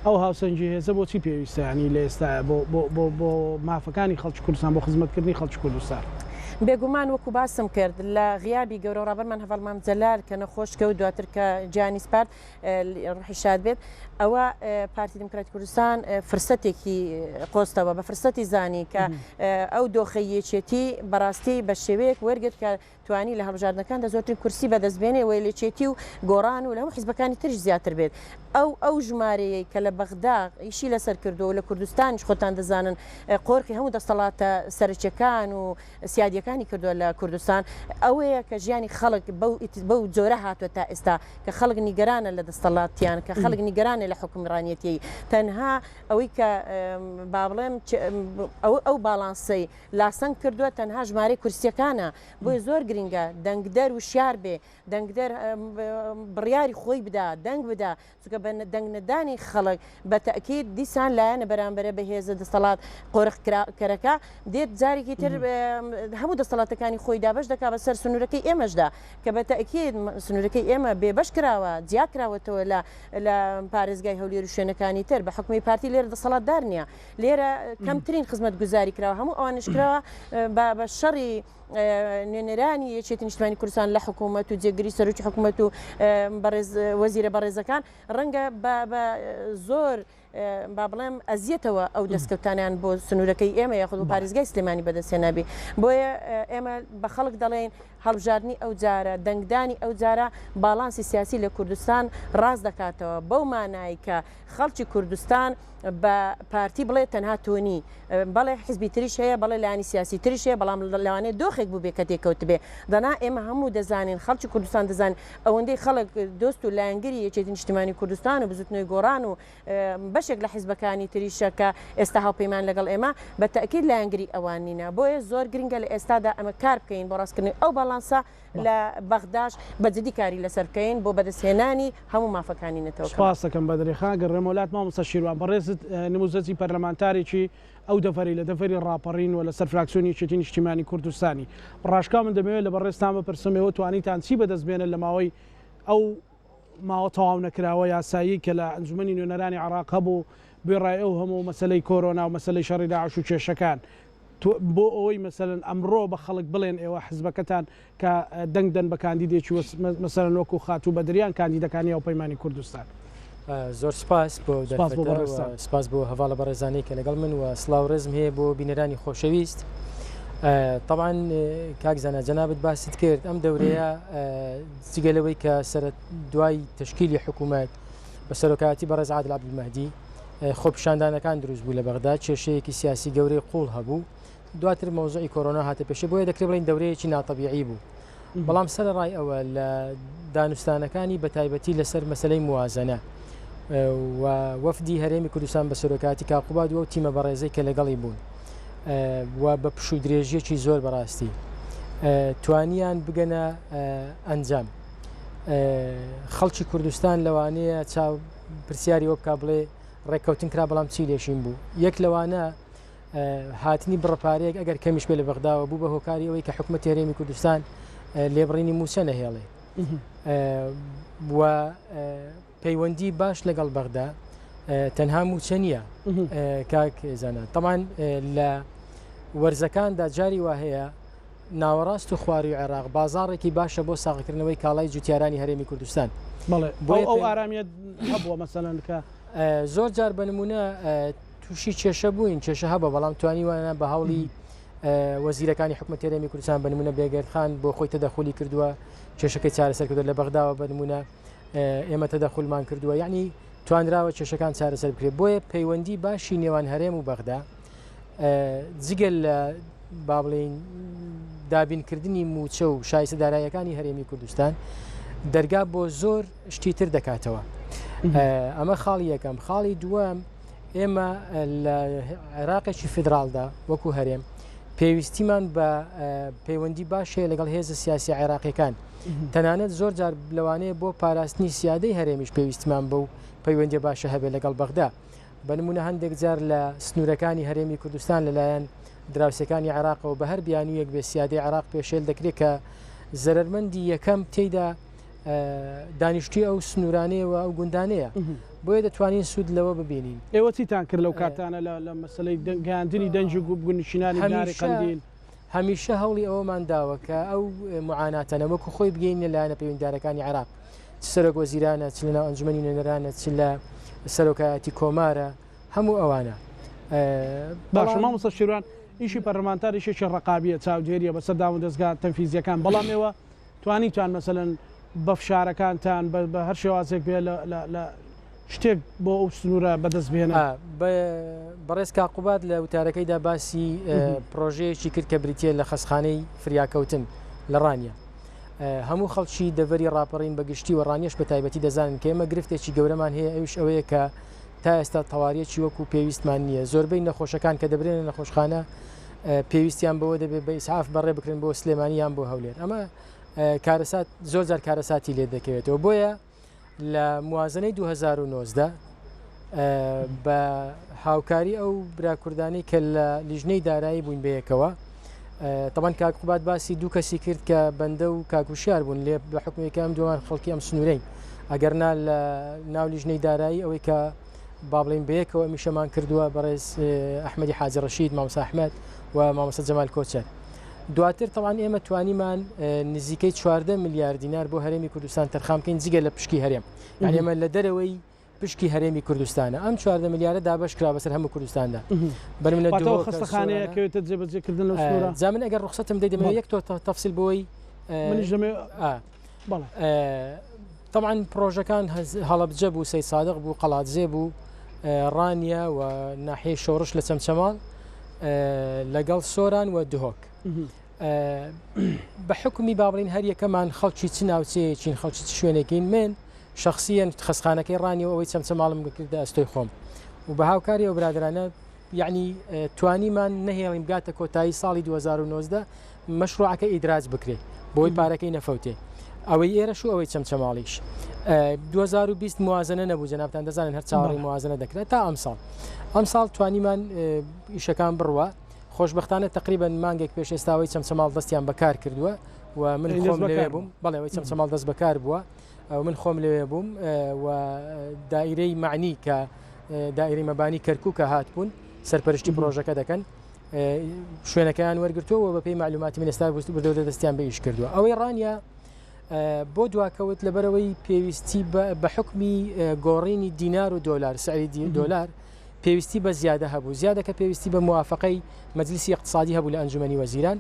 ئەو هاوسەنگی هێزە بۆچی پێویستە ینی لە ئێستا بۆ بۆ بۆ مافەکانی خەڵکی کوردستان بۆ خزمەتکردنی خەڵکی کوردستان؟ بێگومان وەکو باسم کرد لە غیابی گەورە ڕابەرمان هەڤاڵ مام جەلال کە نەخۆش کەوت دواتر کە گیانی سپارد ڕوحی شاد بێت. ئەوە پارتی دیموکراتی کوردستان فرسەتێکی قۆستەوە بە فرسەتی زانی کە ئەو دۆخەی یەکێتی بەڕاستی بە شێوەیەک وەرگرت کە توانی لە هەڵبژاردنەکاندا زۆرترین کورسی بەدەست بێنێ و لە یەکێتی و گۆڕان و لە هەموو حیزبەکانی تریش زیاتر بێت. ئەو ئەو ژمارەیەی کە لە بەغدا ئیشی لەسەر کردووە و لە کوردستانیش خۆتان دەزانن قۆرخی هەموو دەستەڵاتە سەرەکیەکان و سیادیەکانی کردووە لە کوردستان ئەوەیە کە ژیانی خەڵک بەو بەو جۆرە هاتووە تا ئێستا کە خەڵک نیگەرانە لە دەستەڵاتیان کە خەڵک نیگەرانە لە حوکمڕانیەتیی تەنها ئەوەی کە با بڵێم ئەو ئەو باڵانسەی لاسەنگ کردووە تەنها ژمارەی کورسیەکانە بۆیە زۆر گرینگە دەنگدەر وشیار بێ دەنگدەر بڕیاری خۆی بدا دەنگ بدا چونکە بە دەنگ نەدانی خەڵک بە تەئکید دیسان لایەنە بەرامبەرە بەهێزە دەستەڵات قۆرخ کەرەکە دێت جارێکی تر هەموو دەستەڵاتەکانی خۆی دابەش دەکا بەسەر سنوورەکەی ئێمەشدا کە بە تەئکید سنوورەکەی ئێمە بێبەش کراوە جیا کراوەتەوە لە لە پارێزگای هەولێر و شوێنەکانی تر بە حکومی پارتی لێرە دەسەڵاتدار نییە لێرە کەمترین خزمەتگوزاری کراوە هەموو ئەوانش کراوە بە شەڕی نوێنەرانی یەکێتی نیشتمانی کوردستان لە حکوومەت و جێگری سەرۆکی حکوومەت و بەڕێز وەزیرە بەڕێزەکان ڕەنگە بە زۆر با بڵێم ئەزیەتەوە ئەو دەستکەوتانیان بۆ سنوورەکەی ئێمە یاخود بۆ پارێزگای سلێمانی بەدەستهێنابی بۆیە ئێمە بە خەڵک دەڵێین هەڵبژاردنی ئەو جارە دەنگدانی ئەو جارە باڵانسی سیاسی لە کوردستان ڕاست دەکاتەوە بەو مانای کە خەڵکی کوردستان بە پارتی بڵێ تەنها تۆ نی بەڵێ حزبی تریش هەیە بەڵێ لایەنی سیاسی تریش هەیە بەڵام لەوانەیە دۆخێک بووبێ کە تێکەوتبێ دەنا ئێمە هەموو دەزانین خەڵکی کوردستان دەزانین ئەوەندەی خەڵک دۆست و لایەنگری یەکێتی نیشتیمانی کوردستان و بزوتنەوەی گۆڕان و بەشێک لە حزبەکانی تریشە کە ئێستا هاوپەیمان لەگەڵ ئێمە بە تەئکید لایەنگری ئەوان نینە بۆیە زۆر گرنگە لە ئێستادا ئەمە کار بکەین بۆ ڕاستکردنەوەی ئەو باڵانسە لە بەغداش بە جدی کاری لەسەر بکەین بۆ بەدەستهێنانی هەموو مافەکانی نەتەوەکەمان. سوپاست دەکەم بەدری خان، گەڕێمەوە لات مامۆستا شیروان، بەڕێزت نموزەجی پەرلەمانتارێکی ئەو دەڤەرەی لە دەڤەری ڕاپەڕین و لەسەر فراکسیۆنی یەکێتی نیشتیمانی کوردستانی. ڕاشکاو من دەمەوێت لە بەڕێزتان بپرسم ئێوە توانیتان چی بەدەست بێنن لە ماوەی ئەو ماوە تەواو نەکراوە یاساییەی کە لە ئەنجومەنی نوێنەرانی عێراق هەبوو وێڕای ئەو هەموو مەسەلەی کۆرۆنا و مەسەلەی شەڕی داعش و کێشەکان بۆ ئەوەی مەسەلەن ئەمڕۆ بە خەڵک بڵێن ئێوە حزبەکەتان کە دەنگ دەن بە کاندیدێکی وەس مەسەلەن وەکو خاتوو بەدریان کاندیدەکانی هاوپەیمانی کوردستان. زۆر سپاس بۆ ئەو سپاس بۆ دەرفەتە و بەڕێزتان. سپاس بۆ هەڤاڵە بەڕێزانەی کە لەگەڵ من و سڵاو ڕێزم هەیە بۆ بینەرانی خۆشەویست. تەبعەن کاک زانا جەنابت باست کرد ئەم دەورەیە جگە لەوەی کە سەرە دوای تەشکیلی حکوومەت بە سەرۆکایەتی بەڕێز عادل عەبدولمەهدی خۆپیشاندانەکان دروست بوو لە بەغدا، کێشەیەکی سیاسی گەورەی قوڵ هەبوو، دواتر مەوزوعی کۆرۆنا هاتە پێشێ، بۆیە دەکرێت بڵێین دەورەیەکی ناتەبیعی بوو. بەڵام سەرەڕای ئەوە لە دانوستانەکانی بە تایبەتی لەسەر مەسەلەی موازەنە و وەفدی هەرێمی کوردستان بە سەرۆکایەتی کاک قوباد و ئەو تیمە بەڕێزەی کە لەگەڵی بوون و بە پشوو درێژیەکی زۆر بەڕاستی توانیان بگەنە ئەنجام. خەڵکی کوردستان لەوانەیە چاو پرسیاری ئەوە بکا بڵێ ڕێککەوتن کرا بەڵام چی لێشین بوو یەک لەوانە هاتنی بڕە پارەیەک ئەگەر کەمیش بێ لە بەغداوە بوو بە هۆکاری ئەوەی کە حکوومەت هەرێمی کوردستان لێبڕینی مووچە نەهێڵێ و پەیوەندی باش لەگەڵ بەغدا تەنها مووچە نییە کاک زانا تەمان لە وەرزەکاندا جاری وا هەیە ناوەڕاست و خوارووی عێراق بازاڕێکی باشە بۆ ساغکردنەوەی کاڵای جوتیارانی هەرێمی کوردستان. بەڵێ بۆیە ئەو ئارامییە هەبووە مەسەلەن کە. زۆر جار بە نموونە تووشی کێشە بووین، کێشە هەبووە، بەڵام توانیوانە بە هەوڵی وەزیرەکانی حکومەتی هەرێمی کوردستان بە نموونە بێگەرد خان بۆ خۆی تەدەخولی کردووە، کێشەکەی چارەسەر کردووە لە بەغداوە بە نموونە ئێمە تەدەخولمان کردووە، یەعنی توانراوە کێشەکان چارەسەر بکرێت. بۆیە پەیوەندی باشی نێوان هەرێم و بەغدا جگە لە با بڵێین دابینکردنی مووچە و شایستە داراییەکانی هەرێمی کوردستان دەرگا بۆ زۆر شتی تر دەکاتەوە ئەمە خاڵی یەکەم خاڵی دووەم ئێمە لە عێراقێکی فیدراڵدا وەکو هەرێم پێویستیمان بە پەیوەندی باش هەیە لەگەڵ هێزە سیاسی عێراقیەکان تەنانەت زۆر جار لەوانەیە بۆ پاراستنی سیادەی هەرێمیش پێویستمان بەو پەیوەندی باشە هەبێت لەگەڵ بەغدا بە نموونە هەندێک جار لە سنوورەکانی هەرێمی کوردستان لەلایەن دراوسێکانی عێراقەوە بە هەر بیانوویەک بێ سیادەی عێراق پێشێل دەکرێت کە زەرەرمەندی یەکەم تێیدا دانیشتوی ئەو سنوورانەیە و ئەو گوندانەیە بۆیە دەتوانین سوود لەوە ببینین. ئێوە چیتان کرد لەو کاتانە لە مەسەلەی گەیاندنی دەنگی گوندنشینانی بناری قەندیل؟ هەمیشە هەوڵی ئەوەمان داوە کە ئەو معاناتانە وەکو خۆی بگەینە لایەنە پەیوەندیدارەکانی عێراق چ سەرۆک وەزیرانە چ لەناو ئەنجومەنی نوێنەرانە چ لە سەرۆکایەتی کۆمارە هەموو ئەوانە. باشە مامۆستا شێروان ئیشی پەرلەمانتار ئیشێکی ڕەقابیە چاودێریە بەسەر دامودەزگا تەنفیزیەکان بەڵام ئێوە توانیتان مەسەلەن بە فشارەکانتان بە هەر شێوازێک بێ لە شتێک بۆ ئەو سنوورە بەدەست بهێنن؟ بەڕێز کاک قوباد لە وتارەکەیدا باسی پرۆژەیەکی کرد کە بریتە لە خەستخانەی فریاکەوتن لە ڕانیە. هەموو خەڵکی دەڤەری ڕاپەڕین بە گشتی و ڕانیەش بە تایبەتی دەزانن کە ئێمە گرفتێکی گەورەمان هەیە ئەویش ئەوەیە کە تا ئێستا تەواریەکی وەکو پێویستمان نییە زۆربەی نەخۆشەکان کە دەبرێنە نەخۆشخانە پێویستیان بەوە دەبێت بە ئیسعاف بەڕێ بکرێن بۆ سلێمانی یان بۆ هەولێر ئەمە کارەسات زۆر جار کارەساتی لێ دەکەوێتەوە بۆیە لە موازنەی 2019 بە هاوکاری ئەو برا کوردانی کە لە لیژنەی دارایی بووین بەیەکەوە تەبەن کاک قوباد باسی دوو کەسی کرد کە بەندە و کاکوشیار بوون لێ بە حکومێکە ئەم دووان خەڵکی ئەم سنوورین ئەگەرنا لە ناو لیژنەی دارایی ئەوەی کە با بڵێین بەیەکەوە ئەمیشەمان کردووە بەڕێز ئەحمەدی حاجی ڕەشید مامۆستا ئەحمەد و مامۆستا جەمال کۆچەر دواتر تەوان ئێمە توانیمان نزیکەی 14 ملیار دینار بۆ هەرێمی کوردستان تەرخان بکەین جگە لە پشکی هەرێم یعنی ئێمە لە دەرەوەی پشکی هەرێمی کوردستانە ئەم 14 ملیارە دابەش کرا بەسەر هەموو کوردستاندا بەرمنە خەستەخانەیە کەوێتە جێبەجێکردن لە سنوورە جا من ئەگەر ڕوخسەتم دەی دەمەوێت یەک تۆ تەفسیل بۆی منیش دەمەوێت بەڵێ. تەبعەن پڕۆژەکان هەڵەبجە بوو، سەیدسادق بوو، قەڵادزێ بوو، ڕانیە و ناحیەی شۆڕش لە چەمچەماڵ لەگەڵ سۆران و دهۆک. بە حکومی با بڵین هەر یەکەمان خەڵکی چ ناوچەیەکین خەڵکی چ شوێنێکین من شخصیەن خەسخانەکەی ڕانی و ئەوەی چەمچەماڵم کردە ئەستۆی خۆم و بە هاوکاری ئەو برادرانە یەعنی توانیمان نەهێڵین بگاتە کۆتایی ساڵی 2019 مەشروعەکە ئیدراج بکرێ بۆی پارەکەی نەفەوتێ ئەوەی ئێرەش و ئەوەی چەمچەماڵیش 2020 موازنە نەبوو جەنابتان دەزانن هەر چاوەڕێی موازنە دەکرێت تا ئەمساڵ ئەمساڵ توانیمان ئیشەکان بڕوە خۆشببختانە تقریبا مانگێک پێش ئێستاوەی چەمچەماڵ دەستیان بەکار کردووە و من خۆم لەوێ بووم بەڵێ ئەوەی چەمچەماڵ دەست بەکار بووە ئەو من خۆم لەوێ بووم و دایرەی معنی کە دایرەی مەبانی کەرکووکە هاتبوون سەرپەرشتی پرۆژەکە دەکەن شوێنەکەیان وەرگتووە و بەپێی معلوماتی من ئێستا بردەوە دەستیان بە ئیش کردووە ئەوەی ڕانیە بۆ دواکەوت لەبەرەوەی پێویستی بە حکمی گۆڕینی دینار و دۆلار سعری دۆلار پێویستی بە زیادە هەبوو زیادەکە پێویستی بە موافقەی مەجلیسی اقتصادی هەبوو لە ئەنجومەنی وەزیران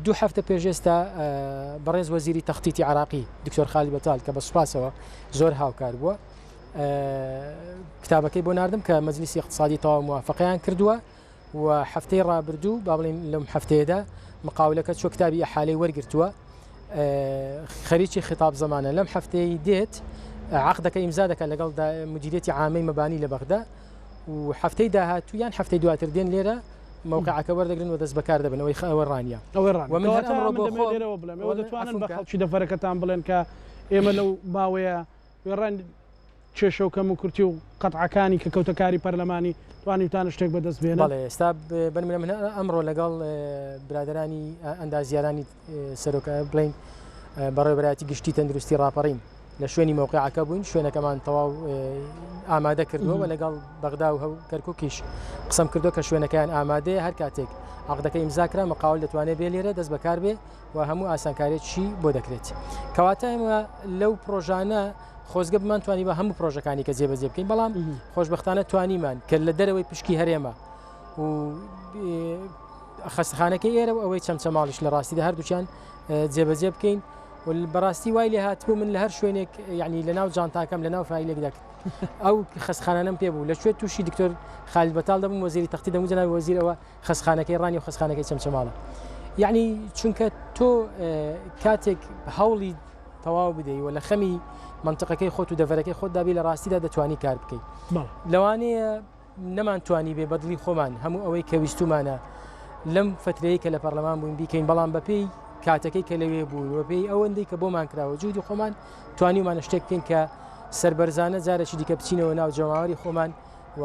دوو هەفتە پێش ئێستا بەڕێز وەزیری تەختیتی عراقی دکتۆر خالید بەتال کە بە سوپاسەوە زۆر هاوکار بووە کتابەکەی بۆ ناردم کە مەجلیسی اقتصادی تەواو موافقەیان کردووە و هەفتەی ڕابردوو با بڵین لەم هەفتەیەدا مقاولەکە چۆ کتابی ئەحالەی وەرگرتووە خەریکی خیتاب زەمانە لەم هەفتەی دێت عقدەکە ئیمزا دەکات لەگەڵ مدیریەتی عامەی مەبانی لە بەغدا و هەفتەی داهاتوو یان هەفتەی دواتر دێن لێرە موقعەکە وەردەگرن و دەست بەکار دەبن ئەوەی ئەوە ڕانیە ئەوەی ڕانیە و من هەر ئەمڕۆ بۆ خۆم لێرەوە بڵێم ئێوە دەتوانن بە خەڵکی دەڤەرەکەتان بڵێن کە ئێمە لەو ماوەیە وێڕای کێشە و کەموکورتی و قەتعەکانی کە کەوتە کاری پەرلەمانی توانیوتانە شتێک بەدەست بێنن؟ بەڵێ ئێستا بەنمونە من ئەمڕۆ لەگەڵ برادەرانی ئەندازیارانی سەرۆک بڵین بەڕێوەبەرایەتی گشتی تەندروستی ڕاپەڕین لە شوێنی مەوقعەکە بووین شوێنەکەمان تەواو ئامادە کردووە و لەگەڵ بەغدا و کەرکوکیش قسەم کردو کە شوێنەکەیان ئامادەیە هەر کاتێک عقدەکە ئیمزا کرا مقاول دەتوانێت بێ لێرە دەست بەکار بێ و هەموو ئاسانکاریەکی بۆ دەکرێت. کەواتە ئێمە لەو پرۆژانە خۆزگە بمان توانی بە هەموو پرۆژەکانی کە جێبەجێ بکەین بەڵام خۆشببختانە توانیمان کە لە دەرەوەی پشکی هەرێمە و خەستخانەکەی ئێرە و ئەوەی چەمچەماڵیش لە ڕاستیدا هەردووکیان جێبەجێ بکەین بەڕاستی وای لێ هاتبوو من لە هەر شوێنێک یعنی لە ناو جانتاکەم لە ناو فایلێکدا ئەو خەستخانانەم پێ بوو لە کوێ تووشی دکتۆر خالید بەتاڵ دەبووم وەزیری تەختی دەمو جەنابی وەزیرەوە خەستخانەکەی ڕانیە و خەستخانەکەی چەمچەماڵە یعنی چونکە تۆ کاتێک هەوڵی تەواو بدەی و لە خەمی منطقەکەی خۆت و دەڤەرەکەی خۆت دابی لە ڕاستیدا دەتوانی کار بکەیت لەوانەیە نەمان توانی بێ بەدڵی خۆمان هەموو ئەوەی کە ویستومانە لەم فترەیە کە لە پەرلەمان بووین بیکەین بەڵام بەپێی کاتەکەی کە لەوێ بوون و پێی ئەوەندەی کە بۆمان کراوە جودی خۆمان توانیومانە شتێک بکەین کە سەربەرزانە جارێکی دیکە بچینەوە ناو جەماوەری خۆمان و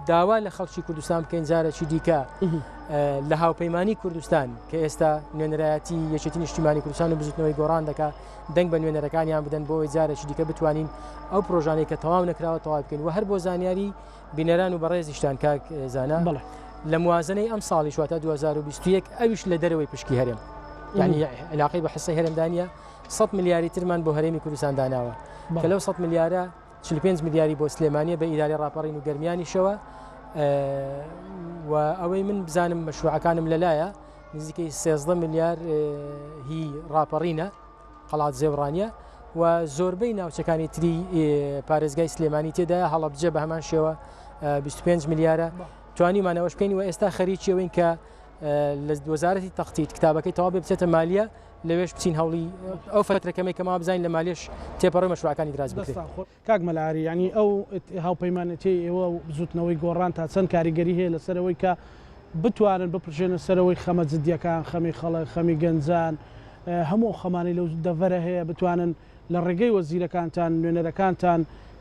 داوا لە خەڵکی کوردستان بکەین جارێکی دیکە لە هاوپەیمانی کوردستان کە ئێستا نوێنەرایەتی یەکێتی نیشتیمانی کوردستان و بزوتنەوەی گۆڕان دەکا دەنگ بە نوێنەرەکانیان بدەن بۆ ئەوەی جارێکی دیکە بتوانین ئەو پرۆژانەی کە تەواو نەکراوە تەواو بکەین و هەر بۆ زانیاری بینەران و بەڕێزیشتان کاک زانا بەڵێ. لە موازنەی ئەم ساڵیش واتە 2021 ئەویش لە دەرەوەی پشکی هەرێم یعنی علاقەی بە حسەی هەرێمدانە 100 ملیاری ترمان بۆ هەرێمی کوردستان داناوە کە لەو 100 ملیارە 45 ملیاری بۆ سلێمانیە بە ئیدارەی ڕاپەڕین و گەرمیانیشەوە و ئەوەی من بزانم مەشروعەکانم لەلایە نزیکەی 13 ملیار هی ڕاپەڕینە قەڵادزێ و ڕانیە و زۆربەی ناوچەکانی تری پارێزگای سلێمانی تێدایە هەڵەبجە بە هەمان شێوە 25 ملیارە توانیمانەوەش بکەین و ئێستا خەریکی ئەوەین کە لە وەزارەتی تەختیت کتابەکەی تەواو بێ بچێتە مالیە لەوێش بچین هەوڵی ئەو فەترە کەمەی کە ماوە بزانین لە مالیەش تێپەڕی مەشروعەکانی دراز بکرێت. دەستان خۆش کاک مەلا ئاری یانی ئەو هاوپەیمانێتیەی ئێوە و بزوتنەوەی گۆڕان تا چەند کاریگەری هەیە لەسەر ئەوەی کە بتوانن بپرژێنە سەرەوەی خەمە جدیەکان خەمی خەڵک خەمی گەنجان هەموو ئەو خەمانەی لەو دەڤەرە هەیە بتوانن لە ڕێگەی وەزیرەکانتان نوێنەرەکانتان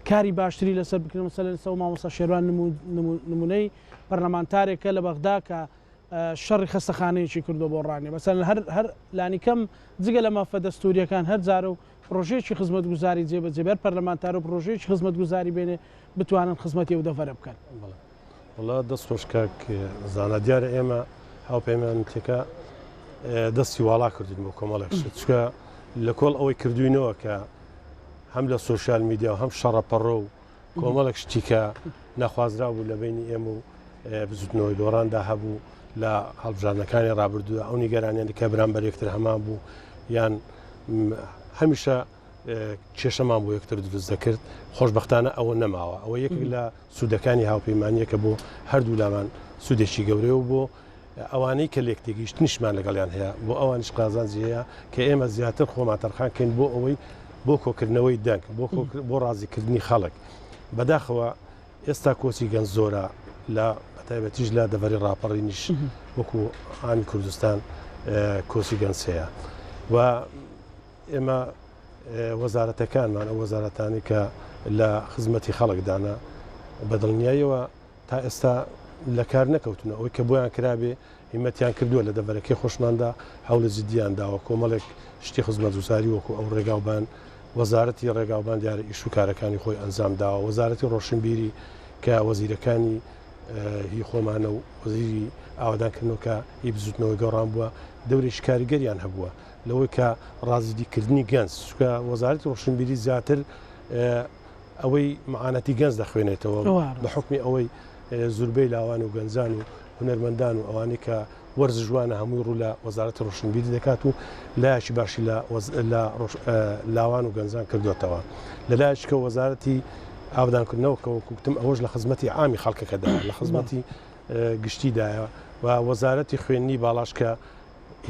کاری باشتری لەسەر بکرێن مەسەلەن ئێستا مامۆستا شێروان نمونەی پەرلەمانتارێکە لە بەغدا کە شەڕی خەستەخانەیەکی کردووە بۆ ڕانیە مەسەلەن هەر هەر لانیکەم جگە لە مافە دەستوورییەکان هەر جارە و پڕۆژەیەکی خزمەتگوزاری جێبەجێ بێ هەر پەرلەمانتار و پڕۆژەیەکی خزمەتگوزاری بێنێ بتوانن خزمەتی ئەو دەڤەرە بکەن. بەڵێ وەڵا دەست خۆش کاک زانا دیارە ئێمە هاوپەیمانێتیەکە دەستی واڵا کردوین بۆ کۆمەڵێک شت چونکە لە کۆڵ ئەوەی کردوینەوە کە هەم لە سۆشیال میدیا و هەم شەڕە پەڕۆ و کۆمەڵێک شتی کە نەخوازراو بوو لە بەینی ئێمە و بزوتنەوەی گۆڕاندا هەبوو لە هەڵبژاردنەکانی ڕابردوودا ئەو نیگەرانیان کە بەرامبەر یەکتر هەمان بوو یان هەمیشە کێشەمان بۆ یەکتر دروست دەکرد خۆشببختانە ئەوە نەماوە ئەوە یەکێک لە سوودەکانی هاوپەیمانیەکە بۆ هەردوو لامان سوودێکی گەورەیە و بۆ ئەوانەی کە لێکتێگەیشتنیشمان لەگەڵیان هەیە بۆ ئەوانیش قازانجی هەیە کە ئێمە زیاتر خۆمان تەرخان کەین بۆ ئەوەی بۆ کۆکردنەوەی دەنگ بۆ بۆ ڕازیکردنی خەڵک بەداخەوە ئێستا کۆچی گەنج زۆرە لە بەتایبەتیش لە دەڤەری ڕاپەڕینیش وەکو عامی کوردستان کۆچی گەنج هەیە و ئێمە وەزارەتەکانمان ئەو وەزارەتانی کە لە خزمەتی خەڵکدانە بە دڵنیاییەوە تا ئێستا لە کار نەکەوتوون، ئەوەی کە بۆیان کرابێ هیمەتیان کردووە لە دەڤەرەکەی خۆشماندا هەوڵی جدییان داوە، کۆمەڵێک شتی خزمەتگوزاری وەکو ئەو ڕێگاوبان، وەزارەتی ڕێگاوبان دیارە ئیش و کارەکانی خۆی ئەنجام داوە، وەزارەتی ڕۆشنبیری کە وەزیرەکانی هی خۆمانە و وەزیری ئاوەدانکردنەوە کە هی بزووتنەوەی گۆڕان بووە دەورێکی کاریگەریان هەبووە لەوەی کە ڕازیکردنی گەنج، چونکە وەزارەتی ڕۆشنبیری زیاتر ئەوەی معاناتی گەنج دەخوێنێتەوە بە حوکمی ئەوەی زوربەی لاوان و گەنجان و هونەرمەندان و ئەوانەی کە وەرزشوانە هەمووی ڕوو لە وەزارەتی ڕۆشنبیری دەکات و لایەکی باشی لە لاوان و گەنجان کردوێتەوە لە لایەکی کە وەزارەتی ئاودانکردنەوە کە وەکوتم ئەوەش لە خزمەتی عامی خەڵکەکەدا لە خزمەتی گشتیدایە و وەزارەتی خوێندنی باڵاش کە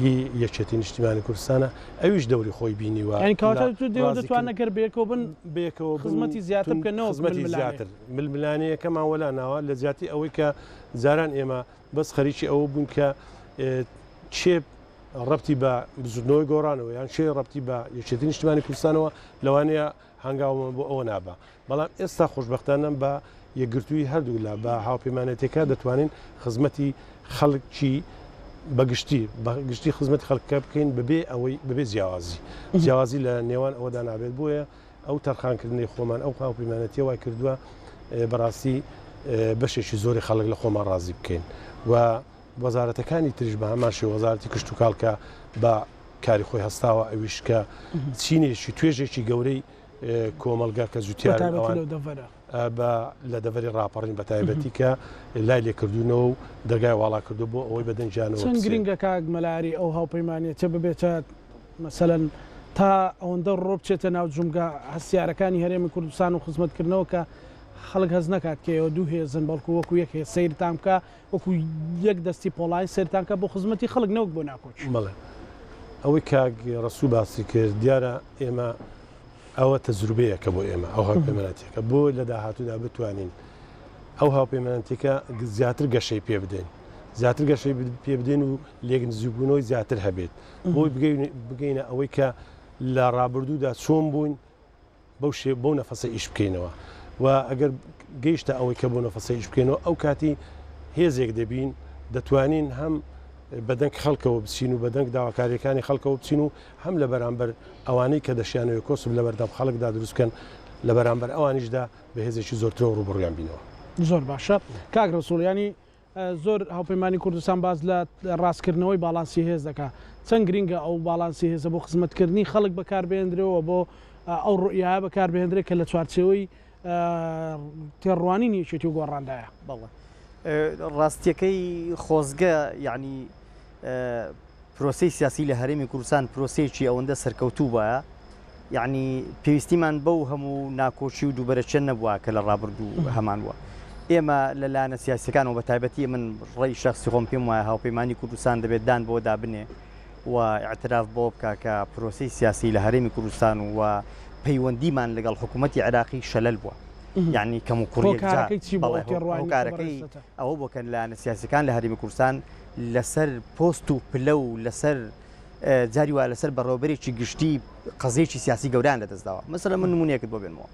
هی یەکێتی نیشتیمانی کوردستانە ئەویش دەوری خۆی بینیوە. یانی کەواتە تو دێوە دەتوانن گەر بەیەکەوە بن بەیەکەوە بن خزمەتی زیاتر بکەن نەوەک خزمەتی ململانێ. زیاتر ململانێیەکەمان وەلا ناوە لە جیاتی ئەوەی کە جاران ئێمە بەس خەریکی ئەوە بووین کە کێ ڕەبتی بە بزوتنەوەی گۆڕانەوە یان کێ ڕەبتی بە یەکێتی نیشتیمانی کوردستانەوە لەوانەیە هەنگاومان بۆ ئەوە نابا بەڵام ئێستا خۆشبەختانە بە یەکگرتوویی هەردوولا بە هاوپەیمانێتیەکە دەتوانین خزمەتی خەڵکی بە گشتی بە گشتی خزمەتی خەڵکەکە بکەین بەبێ ئەوەی بەبێ جیاوازی جیاوازی لە نێوان ئەوەدا نابێت بۆیە ئەو تەرخانکردنەی خۆمان ئەو هاوپەیمانێتیە وای کردووە بەڕاستی بەشێکی زۆری خەڵک لە خۆمان ڕازی بکەین و وەزارەتەکانی تریش بە هەمان شێوە وەزارەتی کشتوکاڵ کە بە کاری خۆی هەستاوە ئەویش کە چینێکی توێژێکی گەورەی کۆمەڵگا کە جوتیارن ئەوان بە لە دەڤەری ڕاپەڕین بە تایبەتی کە لای لێکردوونەوە و دەرگای واڵا کردو بۆ ئەوەی بە دەنگیانەوە چەند گرنگە کاک مەلاری ئەو هاوپەیمانێتیە ببێتە مەسەلەن تا ئەوەندە ڕۆ بچێتە ناو جومگە هەستیارەکانی هەرێمی کوردستان و خزمەتکردنەوە کە خەڵک هەست نەکات کە ئێوە دوو هێزن بەڵکو وەکو یەک هێز سەیرتان بکا وەکو یەک دەستی پۆڵاین سەیرتان بکا بۆ خزمەتی خەڵک نەوەک بۆ ناکۆکی. بەڵێ ئەوەی کاک ڕەسوو باسی کرد دیارە ئێمە ئەوە تەجروبەیەکە بۆ ئێمە ئەو هاوپەیمانەتیەکە بۆ لە داهاتوودا بتوانین ئەو هاوپەیمانەتیەکە زیاتر گەشەی پێ بدەین زیاتر گەشەی پێ بدەین و لێک نزیکبوونەوەی زیاتر هەبێت بۆی بگەینە ئەوەی کە لە ڕابردوودا چۆن بووین بەو شێ بەو نەفەسە ئیش بکەینەوە و ئەگەر گەیشتە ئەوەی کە بۆ نەفەسە ئیش بکەینەوە ئەو کاتی هێزێک دەبین دەتوانین هەم بەدەنگ خەڵکەوە بچین و بەدەنگ داواکاریەکانی خەڵکەوە بچین و هەم لە بەرامبەر ئەوانەی کە دەشیانەوێت کۆسپ لە بەردەم خەڵکدا دروست بکەن لە بەرامبەر ئەوانیشدا بە هێزێکی زۆرترەوە ڕووبەڕوویان بینەوە. زۆر باشە کاک ڕەسوڵ یانی زۆر هاوپەیمانی کوردستان باس لە ڕاستکردنەوەی باڵانسی هێز دەکا چەند گرینگە ئەو باڵانسی هێزە بۆ خزمەتکردنی خەڵک بەکاربهێندرێ و بۆ ئەو ڕوئیایە بەکاربهێندرێ کە لە چوارچێوەی. تێڕوانینی یەکێتی و گۆڕاندایە؟ بەڵێ ڕاستیەکەی خۆزگە یعنی پرۆسەی سیاسی لە هەرێمی کوردستان پرۆسەیەکی ئەوەندە سەرکەوتوو بایە یعنی پێویستیمان بەو هەموو ناکۆکی و دووبەرەچە نەبووە کە لە ڕابردوو هەمان بووە. ئێمە لە لایەنە سیاسەکانەوە بە تایبەتی من ڕێی شخصی خۆم پێم وایە هاوپەیمانی کوردستان دەبێت دان بۆ دابنێ و اعتراف بۆ بکە کە پرۆسەی سیاسی لە هەرێمی کوردستان و پەیوەندیمان لەگەڵ حکوومەتی عێراقی شەلەل بووە. یعنی کەم و کوڕیەکەی چی بۆ هۆکارەکەی ئەوە بۆ کە لایەنە سیاسەکان لە هەرێمی کوردستان لەسەر پۆست و پلە و لەسەر جاری وا لەسەر بەڕێوەبەرێکی گشتی قەزیەکی سیاسی گەوریان لەدەستداوە مەسەلە من نمونەیەکت بۆ بێنمەوە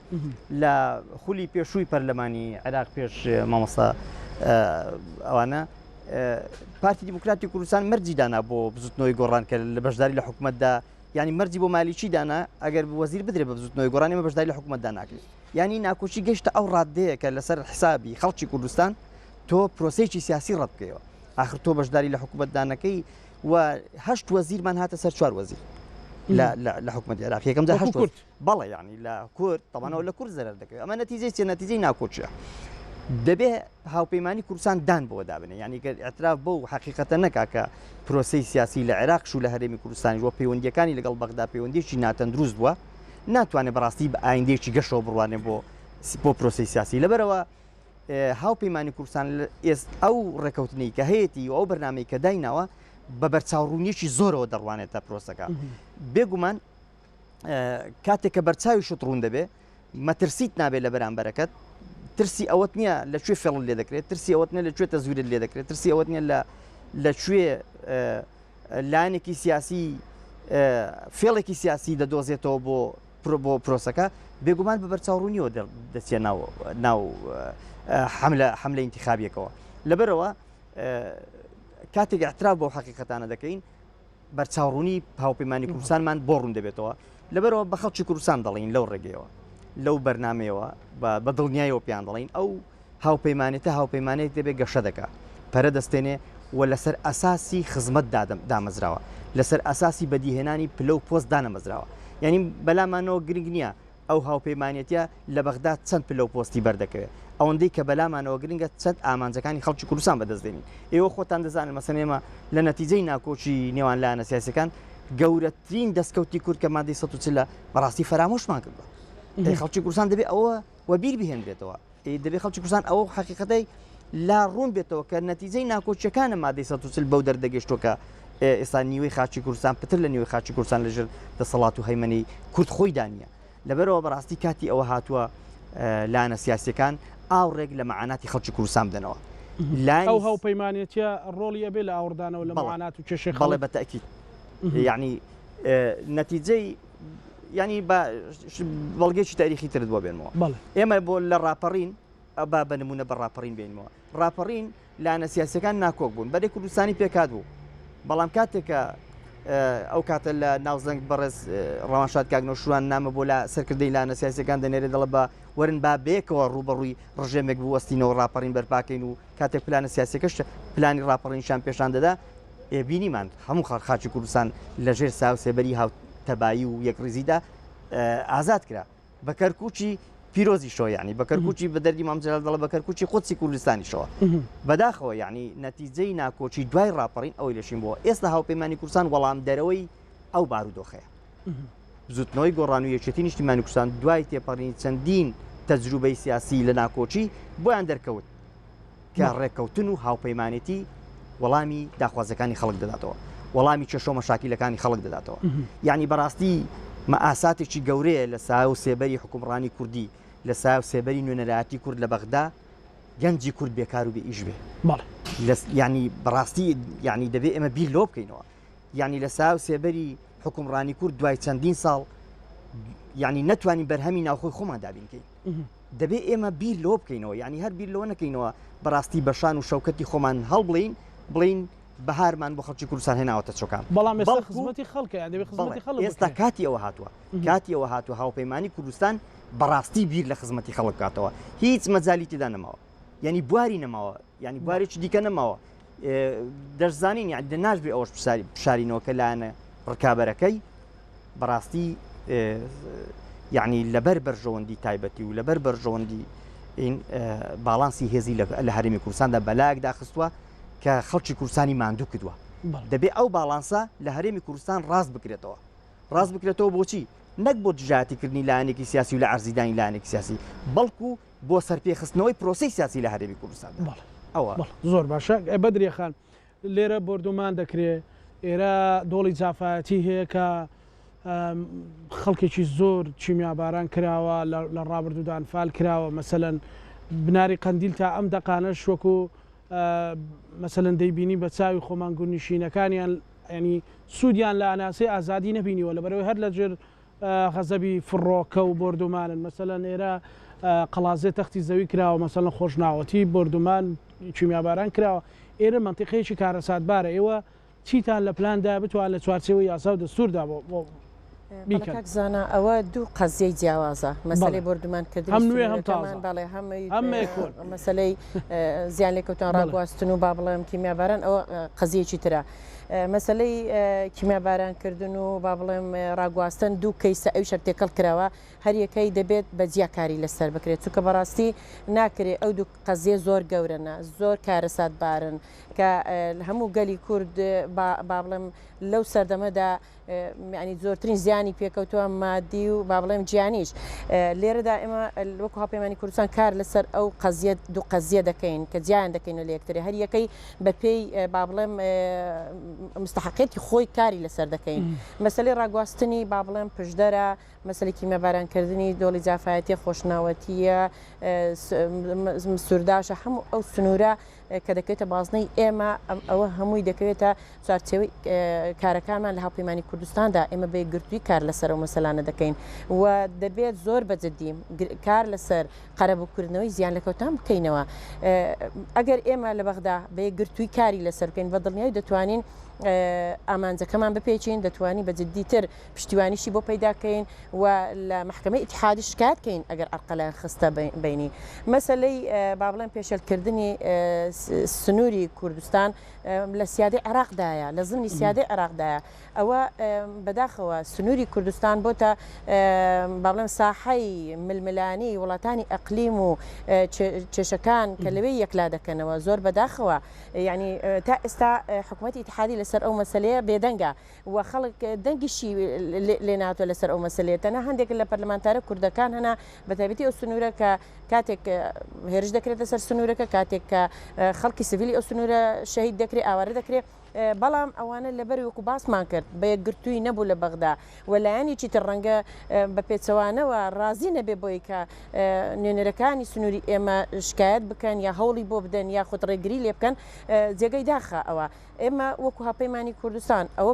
لە خولی پێشووی پەرلەمانی عێراق پێش مامۆستا ئەوانە پارتی دیموکراتی کوردستان مەرجی دانا بۆ بزوتنەوەی گۆڕان کە لە بەشداری لە حکوومەتدا ینی مەرجی بۆ مالیکی دانا ئەگەر وەزیر بدرێ بە بزوتنەوەی گۆڕان ئێمە بەشداری لە حکوومەتدا ناکرێت ینی ناکۆکی گەشتە ئەو ڕادەیە کە لەسەر حسابی خەڵکی کوردستان تۆ پرۆسەیەکی سیاسی ڕەت بکەیەوە ئاخر تۆ بەشداری لە حکوومەتدا نەکەی و هەشت وەزیرمان هاتە سەر چوار وەزیر لە حکوومەتی عێراق یەکەم جار هەشت کورد بەڵێ یعنی لە کورد تەمانەوە لە کورد زەرەر دەکەوێت ئەمە نەتیجەی چیە نەتیجەی ناکۆکیە دەبێ هاوپەیمانی کوردستان دان بۆ دابنێ یعنی گەر اعتراف بەو حقیقەتە نەکا کە پرۆسەی سیاسی لە عێراق و لە هەرێمی کوردستانی وە پەیوەندیەکانی لەگەڵ بەغدا پەیوەندیکی ناتەندروست بووە ناتوانێت بەڕاستی بە ئایندەیەکی گەشەوە بڕوانێ بۆ بۆ پرۆسەی سیاسی لەبەرەوە هاوپەیمانی کوردستان ئێست ئەو ڕێکەوتنەی کە هەیەتی و ئەو بەرنامەی کە دایناوە بە بەرچاوڕوونیەکی زۆرەوە دەڕوانێتە پرۆسەکە بێگومان کاتێک کە بەرچاوی شت ڕوون دەبێ مەترسیت نابێت لە بەرامبەرەکەت ترسی ئەوەت نییە لە کوێ فێڵت لێ دەکرێت ترسی ئەوەت نیە لە کوێ تەزویرت لێ دەکرێت ترسی ئەوەت نیە لە لە کوێ لایەنێکی سیاسی فێڵێکی سیاسی دەدۆزێتەوە بۆ بۆ پرۆسەکە بێگومان بە بەرچاوڕوونیەوە دەچێ ناو ناو حملە حملە ئینتخابیەکەوە لەبەرەوە کاتێک اعتراف بۆ حقیقەتانە دەکەین بەرچاوڕوونی هاوپەیمانی کوردستانمان بۆ ڕوون دەبێتەوە لەبەرەوە بە خەڵکی کوردستان دەڵین لەو ڕێگەیەوە لەو بەرنمەیەوە بە دڵنیایەوە پێیان دەڵین ئەو هاوپەیمانێتە هاوپەیمانێک دەبێت گەشە دەکا، پەرە دەستێنێ و لەسەر ئەساسی خزمەت دامەزراوە، لەسەر ئەساسی بەدیهێنانی پلە و پۆست دانەمەزراوە. یانی بەلامانەوە گرنگ نییە ئەو هاوپەیمانێتیە لە بەغدا چەند پلە و پۆستی بەردەکەوێ، ئەوەندەی کە بەلامانەوە گرنگە چەند ئامانجەکانی خەڵکی کوردستان بەدەست دێنین. ئێوە خۆتان دەزانن مەسەن ئێمە لە نەتیجەی ناکۆکی نێوان لایەنە سیاسیەکان گەورەترین دەستکەوتی کورد کە مادەی 140 ە بەڕاستی فەرامۆشمان کردوە. ئەی خەڵکی کوردستان دەبێ ئەوە وەبیر بهێنرێتەوە. دەبێ خەڵکی کوردستان ئەوە حەقیقەتەی لا ڕوون بێتەوە کە نەتیجەی ناکۆکیەکانە مادەی 140 بەو دەردەگەشتووە کە ئێستا نیوەی خاکی کوردستان پتر لە نیوەی خاکی کوردستان لەژێر دەسەڵات و هەیمەنەی کورد خۆیدا نییە لەبەرەوە بەڕاستی کاتی ئەوە هاتووە لایەنە سیاسیەکان ئاوڕێک لە مەعاناتی خەڵکی کوردستان بدەنەوە ئەو هاوپەیمانێتیە ڕۆڵی ئەبێ لە ئاوڕدانەوە لە مەعانات و کێشەی خەڵک بەڵێ بە تەئکید یعنی نەتیجەی ینی بە بەڵگەیەکی تاریخی ترت بۆ بێنمەوە ئێمە بۆ لە ڕاپەڕین با بە نمونە بە ڕاپەڕین بێنمەوە ڕاپەڕین لایەنە سیاسەکان ناکۆک بوون بەرەی کوردستانی پێکات بوو بەڵام کاتێک کە ئەو کاتە لە ناوزەنگ بەڕێز ڕەوانشاد کاک نەوشیروان نامە بۆ لە سەرکردەی لایەنە سیاسەکان دەنێرێت دەڵێ بە وەرن با بەیەکەوە ڕووبەڕووی ڕژێمێک بوەستینەوە ڕاپەڕین بەرپاکەین و کاتێک پلانە سیاسەکەش پلانی ڕاپەڕینشان پێشان دەدا بینیمان هەموو خاکی کوردستان لەژێر سایە و سێبەری هاوتەبایی و یەکڕیزیدا ئازاد کرا بە کەرکوکی پیرۆزیشەوە یعنی بە کەرکوکی بە دەردی مام جەلال دەڵێ بە کەرکوکی قودسی کوردستانیشەوە بەداخەوە یعنی نەتیجەی ناکۆکی دوای ڕاپەڕین ئەوەی لەشین بووە ئێستا هاوپەیمانی کوردستان وەڵام دەرەوەی ئەو بارودۆخەیە بزوتنەوەی گۆڕان و یەکێتی نیشتیمانی کوردستان دوای تێپەڕینی چەندین تەجروبەی سیاسی لە ناکۆکی بۆیان دەرکەوت کە ڕێککەوتن و هاوپەیمانێتی وەڵامی داخوازیەکانی خەڵک دەداتەوە، وەڵامی کێشە و مەشاکیلەکانی خەڵک دەداتەوە. یانی بەڕاستی مەئاساتێکی گەورەیە لە سایە و سێبەری حوکمڕانی کوردی، لە سایە و سێبەری نوێنەرایەتی کورد لە بەغدا گەنجی کورد بێکار و بێ ئیش بێ. بەڵێ. یانی بەڕاستی یانی دەبێ ئێمە بیر لەوە بکەینەوە. یانی لە سایە و سێبەری حوکمڕانی کورد دوای چەندین ساڵ یانی نەتوانین بەرهەمی ناوخۆی خۆمان دابین کەین. دەبێ ئێمە بیر لەوە بکەینەوە یانی هەر بیر لەوە نەکەینەوە بەڕاستی بە شان و شەوکەتی خۆمان هەڵبڵێین بڵێین بەهارمان بۆ خەڵکی کوردستان هێناوەتە چۆکان بەڵام ئێستا خزمەتی خەڵکە یان دەبێ خزمەتی خەڵک ئێستا کاتی ئەوە هاتووە کاتی ئەوە هاتووە هاوپەیمانی کوردستان بەڕاستی بیر لە خزمەتی خەڵک بکاتەوە هیچ مەجالی تێدا نەماوە یعنی بواری نەماوە یعنی بوارێکی دیکە نەماوە دەشزانین یعنی دەناش بێ ئەوەش بشارینەوە کە لایەنە ڕکابەرەکەی بەڕاستی. یعنی لەبەر بەرژەوەندی تایبەتی و لەبەر بەرژەوەندی باڵانسی هێزی لە هەرێمی کوردستاندا بەلایەکدا خستووە کە خەڵکی کوردستانی ماندوو کردووە. دەبێ ئەو باڵانسە لە هەرێمی کوردستان ڕاست بکرێتەوە. ڕاست بکرێتەوە بۆچی؟ نەک بۆ دژایەتیکردنی لایەنێکی سیاسی و لە عەرزیدانی لایەنێکی سیاسی، بەڵکو بۆ سەرپێخستنەوەی پرۆسەی سیاسی لە هەرێمی کوردستاندا. ئەوە. زۆر باشە بەدریە خان، لێرە بۆردومان دەکرێ، ئێرە دۆڵی جافایەتی هەیە کە خەڵکێکی زۆر کیمیاباران کراوە، لە ڕابردوودا ئەنفال کراوە، مەسەلەن بناری قەندیل تا ئەم دەقانەش وەکو مەسەلەن دەیبینی بە چاوی خۆمان گوندنشینەکانیان یانی سوودیان لە ئەناسەی ئازادی نەبینیوە لەبەرئەوەی هەر لەژێر غەزەبی فڕۆکە و بۆردومانن مەسەلەن ئێرە قەڵازێ تەختی زەوی کراوە مەسەلەن خۆشناوەتی بۆردومان کیمیاباران کراوە ئێرە مەنتیقەیەکی کارەساتبارە ئێوە چیتان لە پلاندایە بتوان لە چوارچێوەی یاسا و دەستووردا بۆ بەڵێ بیکەن؟ کاک زانا ئەوە دوو قەزیەی جیاوازە مەسەلەی بەڵێ بۆردومانکردنی هەم نوێ هەم سنوورەکەمان تازە بەڵێ هەم هەم کۆن. مەسەلەی زیان لێکەوتوان بەڵێ. ڕاگواستن و با بڵێم کیمیاباران ئەوە قەزیەکی ترە مەسەلەی کیمیابارانکردن و با بڵێم ڕاگواستن دوو کەیسە ئەویش هەر تێکەڵ کراوە هەریەکەی دەبێت بە جیا کاری لەسەر بکرێت چونکە بەڕاستی ناکرێ ئەو دوو قەزیە زۆر گەورەنە زۆر کارەساتبارن کە هەموو گەلی کورد با بڵێم لەو سەردەمەدا یانی زۆرترین زیانی پێکەوتووە مادی و با بڵێم گیانیش لێرەدا ئێمە وەکو هاوپەیمانی کوردستان کار لەسەر ئەو قەزیە دوو قەزیە دەکەین کە جیایان دەکەینەوە لە یەکتری هەر یەکەی بە پێی با بڵێم مستحقیەتی خۆی کاری لەسەر دەکەین مەسەلەی ڕاگواستنی با بڵێم پشدەرە مەسەلەی کیمیابارانکردنی دۆڵی جافایەتیە خۆشناوەتیە سورداشە هەموو ئەو سنوورە کە دەکەوێتە بازنەی ئێمە ئەوە هەمووی دەکەوێتە چوارچێوەی کارەکانمان لە هاوپەیمانی کوردستاندا ئێمە بە یەکگرتووی کار لەسەر ئەو مەسەلانە دەکەین و دەبێت زۆر بە جدی کار لەسەر قەرەبووکردنەوەی زیانلێکەوتان بکەینەوە. ئەگەر ئێمە لە بەغدا بە یەکگرتووی کاری لەسەر بکەین بە دڵنیایی دەتوانین ئامانجەکەمان بپێکین، دەتوانین بە جدیتر پشتیوانیشی بۆ پەیدا کەین و لە مەحکەمەی ئیتیحادیش شکایەت کەین ئەگەر عەرقەلەیان خستە بەینی. مەسەلەی با بڵێم پێشێلکردنی سنووری کوردستان لە سیادەی عێراقدایە، لە زمنی سیادەی عێراقدایە. ئەوە بەداخەوە سنووری کوردستان بۆتە با بڵێم ساحەی ململانێی وڵاتانی ئەقلیم و کێشەکان کە لەوێ یەکلا دەکەنەوە. زۆر بەداخەوە یانی تا ئێستا حکومەتی ئیتیحادی لەسەر ئەو مەسەلەیە بێدەنگە. و خەڵک دەنگیشی لێ ناتوە لەسەر ئەو مەسەلەیە تەنها هەندێک لە پەرلەمانتارە کوردەکان هەنا بە تایبەتی ئەو سنوورە کە کاتێک هێرش دەکرێتە سەر سنوورەکە کاتێک کە خەڵکی سڤیلی ئەو سنوورە شەهید دەکرێت ئاوارە دەکرێت بەڵام ئەوانە لەبەر وەکو باسمان کرد بە یەکگرتووی نەبوو لە بەغدا و لایەنێکی تر ڕەنگە بە پێچەوانەوە ڕازی نەبێ بۆی کە نوێنەرەکانی سنووری ئێمە شکایەت بکەن یا هەوڵی بۆ بدەن یاخود ڕێگری لێ بکەن جێگەی داخە ئەوە ئێمە وەکو هاوپەیمانی کوردستان ئەوە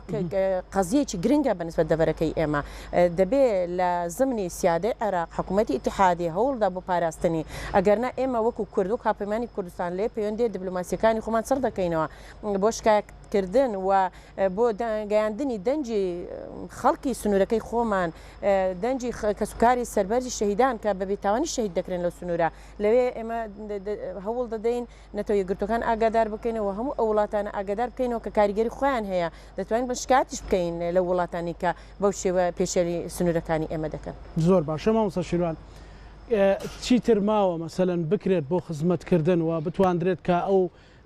قەزیەکی گرنگە بە نسبەت دەڤەرەکەی ئێمە دەبێ لە زمنی سیادەی عێراق حکوومەتی ئیتیحادی هەوڵدا بۆ پاراستنی ئەگەرنا ئێمە وەکو کورد وەک هاوپەیمانی کوردستان لێ پەیوەندیە دیبلۆماسیەکانی خۆمان چڕ دەکەینەوە بۆ شکایەتکردن و بۆ گەیاندنی دەنگی خەڵکی سنوورەکەی خۆمان دەنگی کەسوکاری سەربەرزی شەهیدان کە بە بێتاوانی شەهید دەکرێن لەو سنوورە لەوێ ئێمە هەوڵ دەدەین نەتەوە یەکگرتووەکان ئاگادار بکەینەوە و هەموو ئەو وڵاتانە ئاگادار بکەینەوە کە کاریگەری خۆیان هەیە، دەتوانین بە شکایەتیش بکەین لەو وڵاتانەی کە بەو شێوە پێشێلی سنوورەکانی ئێمە دەکەن. زۆر باشە مامۆستا شیروان چیتر ماوە مەسەلەن بکرێت بۆ خزمەت کردن و بتواندرێت کە ئەو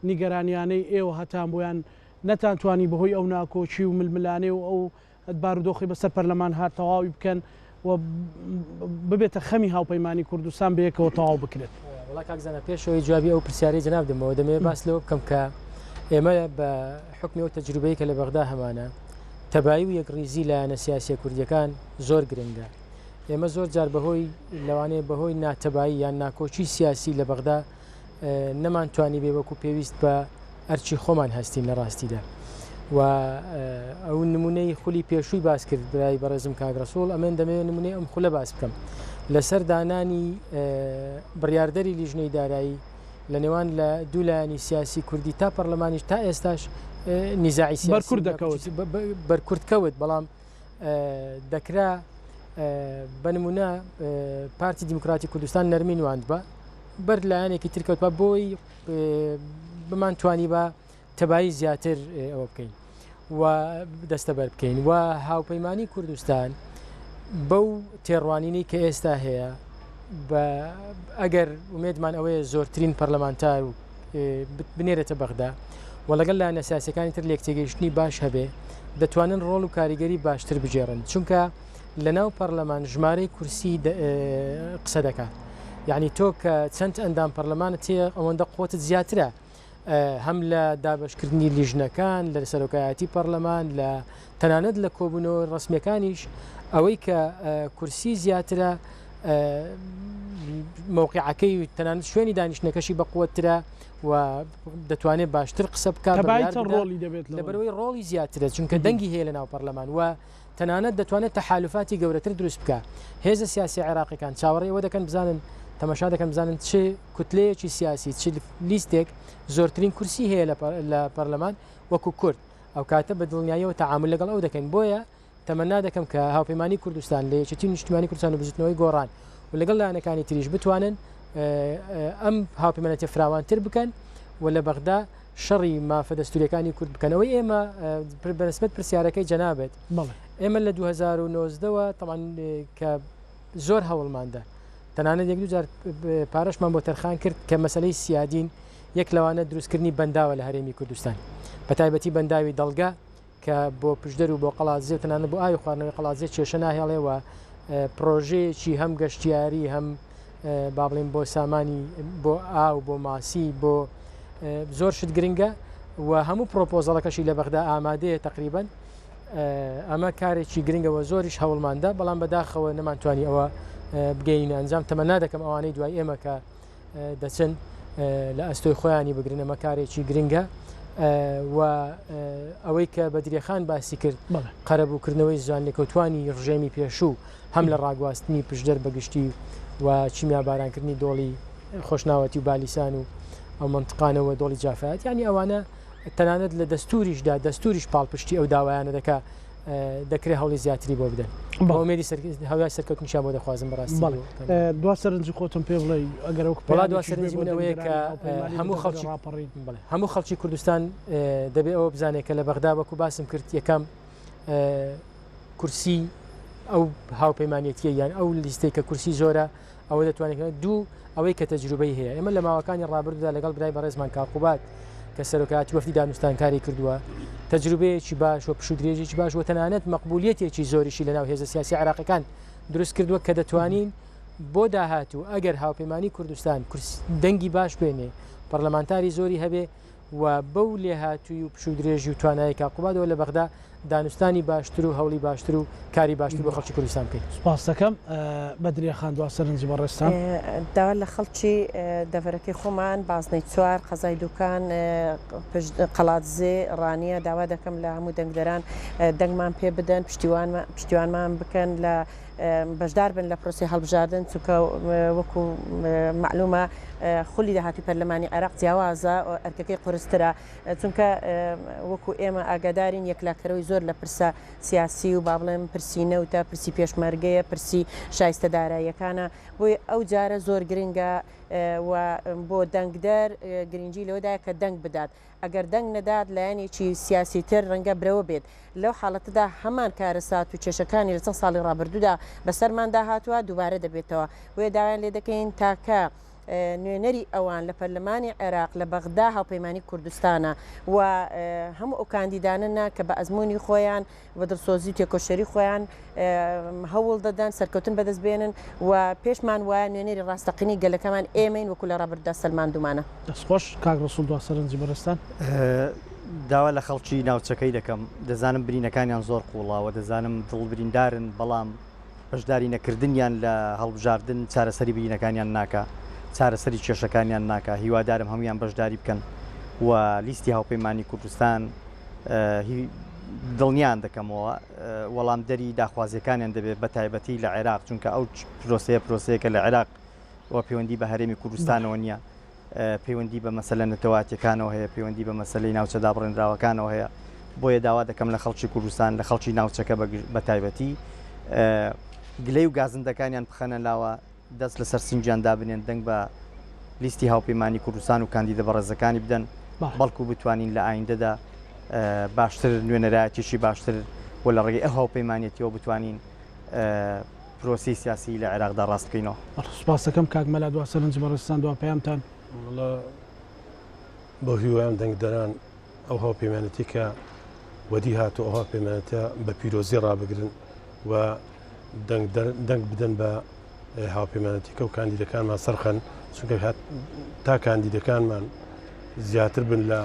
نیگەرانیانەی ئێوە هەتان بۆیان نەتانتوانی بەهۆی ئەو ناکۆکی و ململانێ و ئەو بارودۆخی بەسەر پەرلەمان هات تەواوی بکەن و ببێتە خەمی هاوپەیمانی کوردستان بەیەکەوە تەواو بکرێت. وەڵا کاک زانا پێش ئەوەی جوابی ئەو پرسیارەی جەناب دەمەوە دەمەوێت باس لەوە بکەم کە ئێمە بە حوکمی ئەو تەجروبەی کە لە بەغدا هەمانە تەبایی و یەکڕیزی لایەنە سیاسیە کوردیەکان زۆر گرنگە ئێمە زۆر جار بەهۆی لەوانەیە بەهۆی ناتەبایی یان ناکۆکی سیاسی لە بەغدا نەمانتوانیبێ وەکو پێویست بە ئەرکی خۆمان هەستین لە ڕاستیدا و ئەو نمونەی خولی پێشووی باس کرد برای بەڕێزم کاک ڕەسوڵ ئەمن دەمەوێت نمونەی ئەم خولە باس بکەم لەسەر دانانی بڕیاردەری لیژنەی دارایی لە نێوان لە دوو لایەنی سیاسی کوردی تا پەرلەمانیش تا ئێستاش نیزاعی سیاسی بەرکورد دەکەوت بەرکورد کەوت بەڵام دەکرا بە نمونە پارتی دیموکراتی کوردستان نەرمی نواند بە بەر لایەنێکی تر کەوت بە بۆی بمان توانی بە تەبایی زیاتر ئەوە بکەین و دەستەبەر بکەین و هاوپەیمانی کوردستان. بەو تێڕوانینەی کە ئێستا هەیە بە ئەگەر ئومێدمان ئەوەیە زۆرترین پەرلەمانتار و بنێرێتە بەغدا و لەگەڵ لایەنە سیاسەکانی تر لێکتێگەیشتنی باش هەبێ دەتوانن ڕۆڵ و کاریگەری باشتر بگێڕن چونکە لەناو پەرلەمان ژمارەی کورسی قسە دەکات یعنی تۆ کە چەند ئەندام پەرلەمانت هەیە ئەوەندە قوتت زیاترە هەم لە دابەشکردنی لیژنەکان لە سەرۆکایەتی پەرلەمان لە تەنانەت لە کۆبوونەوە ڕسمیەکانیش ئەوەی کە کورسی زیاترە موقعەکەی و تەنانەت شوێنی دانیشتنەکەشی بەقوترە و دەتوانێت باشتر قسە بکات ڕۆڵی دەبێت لەبەرەوەی ڕۆڵی زیاترە چونکە دەنگی هەیە لە ناو پەرلەمان و تەنانەت دەتوانێت تەحالوفاتی گەورەتر دروست بکا. هێزە سیاسیە عێراقیەکان چاوەڕێی ئەوە دەکەن بزانن تەمەشا دەکەن بزانن چ کوتلەیەکی سیاسی چ لیستێک زۆرترین کورسی هەیە لە پەرلەمان وەکو کورد ئەو کاتە بە دڵنیاییەوە تەعامول لەگەڵ ئەو دەکەین بۆیە تەمەنا دەکەم کە هاوپەیمانی کوردستان لە یەکێتی نیشتیمانی کوردستان و بزوتنەوەی گۆڕان و لەگەڵ لایەنەکانی تریش بتوانن ئەم هاوپەیمانەتە فراوانتر بکەن و لە بەغدا شەڕی مافە دەستوریەکانی کورد بکەن ئەوەی ئێمە بەنسبەت پرسیارەکەی جەنابت ئێمە لە 2009ەوە تەمان کە زۆر هەوڵماندا تەنانەت یەک دوجار پارەشمان بۆ تەرخان کرد کە مەسلەی سیادین یەک لەوانە دروستکردنی بەنداوە لە هەرێمی کوردستان بە تایبەتی بەنداوی دەڵگە کە بۆ پشدەر و بۆ قەڵادزێ و تەنانەت بۆ ئاوی خواردنەوەی قەڵادزێ کێشە ناهێڵێ و پرۆژەیەکی هەم گەشتیاری هەم با بڵێین بۆ سامانی بۆ ئاو بۆ ماسی بۆ زۆر شت گرنگە و هەموو پرۆپۆزەڵەکەشی لە بەغدا ئامادەیە تقریبن ئەمە کارێکی گرنگەوە زۆریش هەوڵماندا بەڵام بەداخەوە نەمانتوانی ئەوە بگەینە ئەنجام تەمەنا دەکەم ئەوانەی دوای ئێمە کە دەچن لە ئەستۆی خۆیانی بگرن ئەمە کارێکی گرنگە و ئەوەی کە بەدرێخان باسی کرد قەرەبووکردنەوەی زیان لێکەوتوانی ڕژێمی پێشوو هەم لە ڕاگواستنی پشدەر بەگشتی و چیمیابارانکردنی دۆڵی خۆشناوەتی و بالیسان و ئەو منتقانەوە دۆڵی جافات ینی ئەوانە تەنانەت لە دەستوریشدا دەستوریش پاڵپشتی ئەو داوایانە دەکا دەکرێت هەوڵی زیاتری بۆ بدەن بە ئومێدی هەوای سەرکەوتنیشیان بۆ دەخوازم بەڕاستی بەڵێ دوا سەرنجی خۆتم پێ بڵێ ئەگەر وەک وەڵا دوا سەرنجی من ئەوەیە کە هەموو خەڵکی ڕاپەڕین بەڵێ هەموو خەڵکی کوردستان دەبێ ئەوە بزانێت کە لە بەغدا وەکو باسم کرد یەکەم کورسی ئەو هاوپەیمانێتیە یان ئەو لیستەی کە کورسی زۆرە ئەوە دەتوانێت دوو ئەوەی کە تەجروبەی هەیە ئێمە لە ماوەکانی ڕابردوودا لەگەڵ برای بەڕێزمان کاک قوباد کە سەرۆکایەتی وەفدی دانوستانکاری کردووە تەجروبەیەکی باش و پشوودرێژێکی باش و تەنانەت مەقبولیەتێکی زۆریشی لەناو هێزە سیاسی عێراقیەکان دروست کردووە کە دەتوانین بۆ داهاتوو ئەگەر هاوپەیمانی کوردستان دەنگی باش بێنێ پەرلەمانتاری زۆری هەبێ و بەو لێهاتووی و پشوودرێژی و توانایەی کاک قوبادەوە لە بەغدا دانوستانی باشتر و هەوڵی باشتر و کاری باشتر بۆ خەڵکی کوردستان بکەین. سوپاست دەکەم بەدریە خان دوا سەرنجی بەڕێزتان. داوا لە خەڵکی دەڤەرەکەی خۆمان بازنەی چوار، قەزای دوکان، قەڵادزێ، ڕانیە داوا دەکەم لە هەموو دەنگدەران دەنگمان پێ بدەن پشتیوانمان بکەن لە بەشدار بن لە پرۆسەی هەڵبژاردن چونکە وەکو مەعلومە خولی داهاتوی پەرلەمانی عێراق جیاوازە ئەرکەکەی قورسترە چونکە وەکو ئێمە ئاگادارین یەکلاکەرەوەی زۆر لە پرسە سیاسی و با بڵێم پرسی نەوتە پرسی پێشمەرگەیە پرسی شایستە داراییەکانە بۆیە ئەو جارە زۆر گرنگە و بۆ دەنگدەر گرنگی لەوەدایە کە دەنگ بدات ئەگەر دەنگ نەدات لایەنێکی سیاسی تر رەنگە برەوە بێت، لەو حاڵەتەدا هەمان کارەسات و کێشەکانی لە چەند ساڵی رابردوودا بەسەرماندا هاتووە دووبارە دەبێتەوە، بۆیە داوایان لێدەکەین تاکە نوێنەری ئەوان لە پەرلەمانی عێراق لە بەغدا هاوپەیمانی کوردستانە و هەموو ئەو کاندیدانەنە کە بە ئەزموونی خۆیان بە دڵسۆزی و تێکۆشەری خۆیان هەوڵ دەدەن سەرکەوتن بەدەست بێنن و پێشمان وایە نوێنەری ڕاستەقینەی گەلەکەمان ئێمەین وەکو لە ڕابردوودا سەلماندوومانە. دەست خۆش کاک ڕەسوڵ دوا سەرنجی بەڕێزتان. داوا لە خەڵکی ناوچەکەی دەکەم، دەزانم برینەکانیان زۆر قووڵە و دەزانم دڵ بریندارن، بەڵام بەشداری نەکردنیان لە هەڵبژاردن چارەسەری برینەکانیان ناکا، چارەسەری کێشەکانیان ناکا، هیوادارم هەموویان بەشداری بکەن و لیستی هاوپەیمانی کوردستان دڵنیان دەکەمەوە وەڵامدەری داخوازیەکانیان دەبێت بە تایبەتی لە عێراق چونکە ئەو پرۆسەیە پرۆسەیەکە لە عێراق و پەیوەندی بە هەرێمی کوردستانەوە نییە پەیوەندی بە مەسەلە نەتەواتیەکانەوە هەیە پەیوەندی بە مەسلەی ناوچە دابڕێنراوەکانەوە هەیە بۆیە داوا دەکەم لە خەڵکی کوردستان لە خەڵکی ناوچەکە بە تایبەتی گلەی و گازندەکانیان بخەنە لاوە دەست لەسەر سنگیان دابنێن دەنگ بە لیستی هاوپەیمانی کوردستان و کاندیدە بەڕێزەکانی بدەن بەڵکو بتوانین لە ئایندەدا باشتر نوێنەرایەتیی باشتر و لە ڕێگەی ئەو هاوپەیمانێتیەوە بتوانین. پرۆسەی سیاسی لە عێراقدا ڕاست بکەینەوە. سوپاس دەکەم کاک مەلا دوا سەرنج بەڕێزتان دوا پەیامتان. وەڵا بەو هیوایەم دەنگدەران ئەو هاوپەیمانێتی کە وەدی هاتوو ئەو هاوپەیمانێتە بە پیرۆزی ڕابگرن و دەنگ بدەن بە هاوپەیمانێتیکە و کاندیدەکانمان سەرخەن چونکە تا کاندیدەکانمان زیاتر بن لە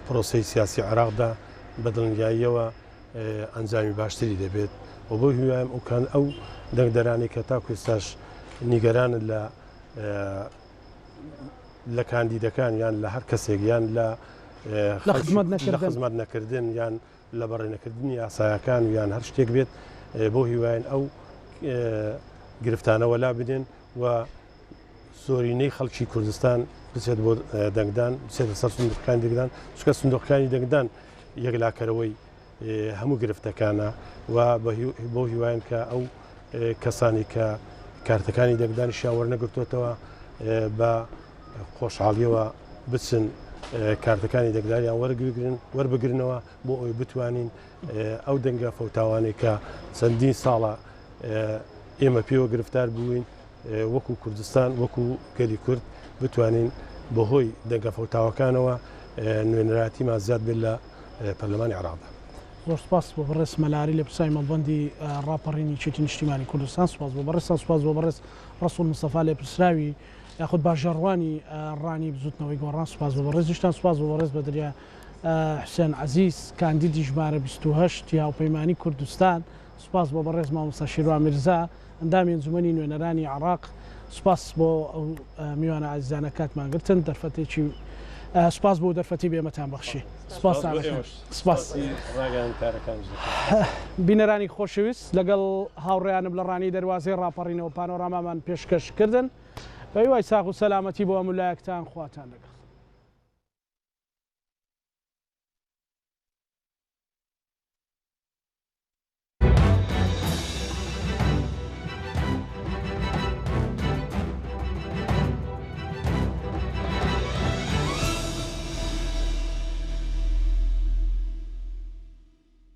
پرۆسەی سیاسی عێراقدا بە دڵنیاییەوە ئەنجامی باشتری دەبێت و بۆ هیوایم ئەوکان ئەو دەنگدەرانی کە تاکو ئێستاش نیگەرانن لە لە کاندیدەکان یان لە هەر کەسێک یان لە خزمەت نەکردن یان لە بەڕێنەکردنی یاسایەکان و یان هەر شتێک بێت بۆ هیواین ئەو گرفتانە وەلا بنێن و زۆرینەی خەڵکی کوردستان بچێت بۆ دەنگدان بچێتە سەر سندوقەکانی دەنگدان چونکە سندوقەکانی دەنگدان یەکلاکەرەوەی هەموو گرفتەکانە و بۆ هیواین کە ئەو کەسانی کە کارتەکانی دەنگدانیشیان وەرنەگرتوێتەوە بە خۆشحاڵیەوە بچن کارتەکانی دەنگدانیان وەرگگرن وەربگرنەوە بۆ ئەوی بتوانین ئەو دەنگە فەوتاوانەی کە چەندین ساڵە ئێمە پێوە گرفتار بووین وەکو کوردستان وەکو گەلی کورد بتوانین بەهۆی دەنگە فەوتاوەکانەوە نوێنەرایەتیمان زیاد بێت لە پەرلەمانی عێراقدا. زۆر سوپاس بۆ بەڕێز مەلاری لێپرسراوی مەڵبەندی ڕاپەڕینی یەکێتی نیشتیمانی کوردستان، سوپاس بۆ بەڕێزتان، سوپاس بۆ بەڕێز ڕەسوڵ مستەفا لێپرسراوی یاخود باژێڕوانی ڕانی بزوتنەوەی گۆڕان، سوپاس بۆ بەڕێزیشتان، سوپاس بۆ بەڕێز بەدریا حوسێن عەزیز کاندیدی ژمارە 28 ی هاوپەیمانی کوردستان، سوپاس بۆ بەڕێز مامۆستا شیروان میرزا ئەندامی ئەنجومەنی نوێنەرانی عێڕاق، سوپاس بۆ ئەو میوانە ئازیزانە کاتمان گرتن دەرفەتێکی سوپاس بۆ دەرفەتی بێمەتان بەخشی سوپاستان دەکەم سوپاس. بینەرانی خۆشەویست لەگەڵ هاوڕێیانم لە ڕانیەی دەروازەی ڕاپەڕینەوە پانۆرامامان پێشکەش کردن بە هیوای ساغ و سەلامەتی بۆ هەموو لایەکتان خواتان لەگەڵ.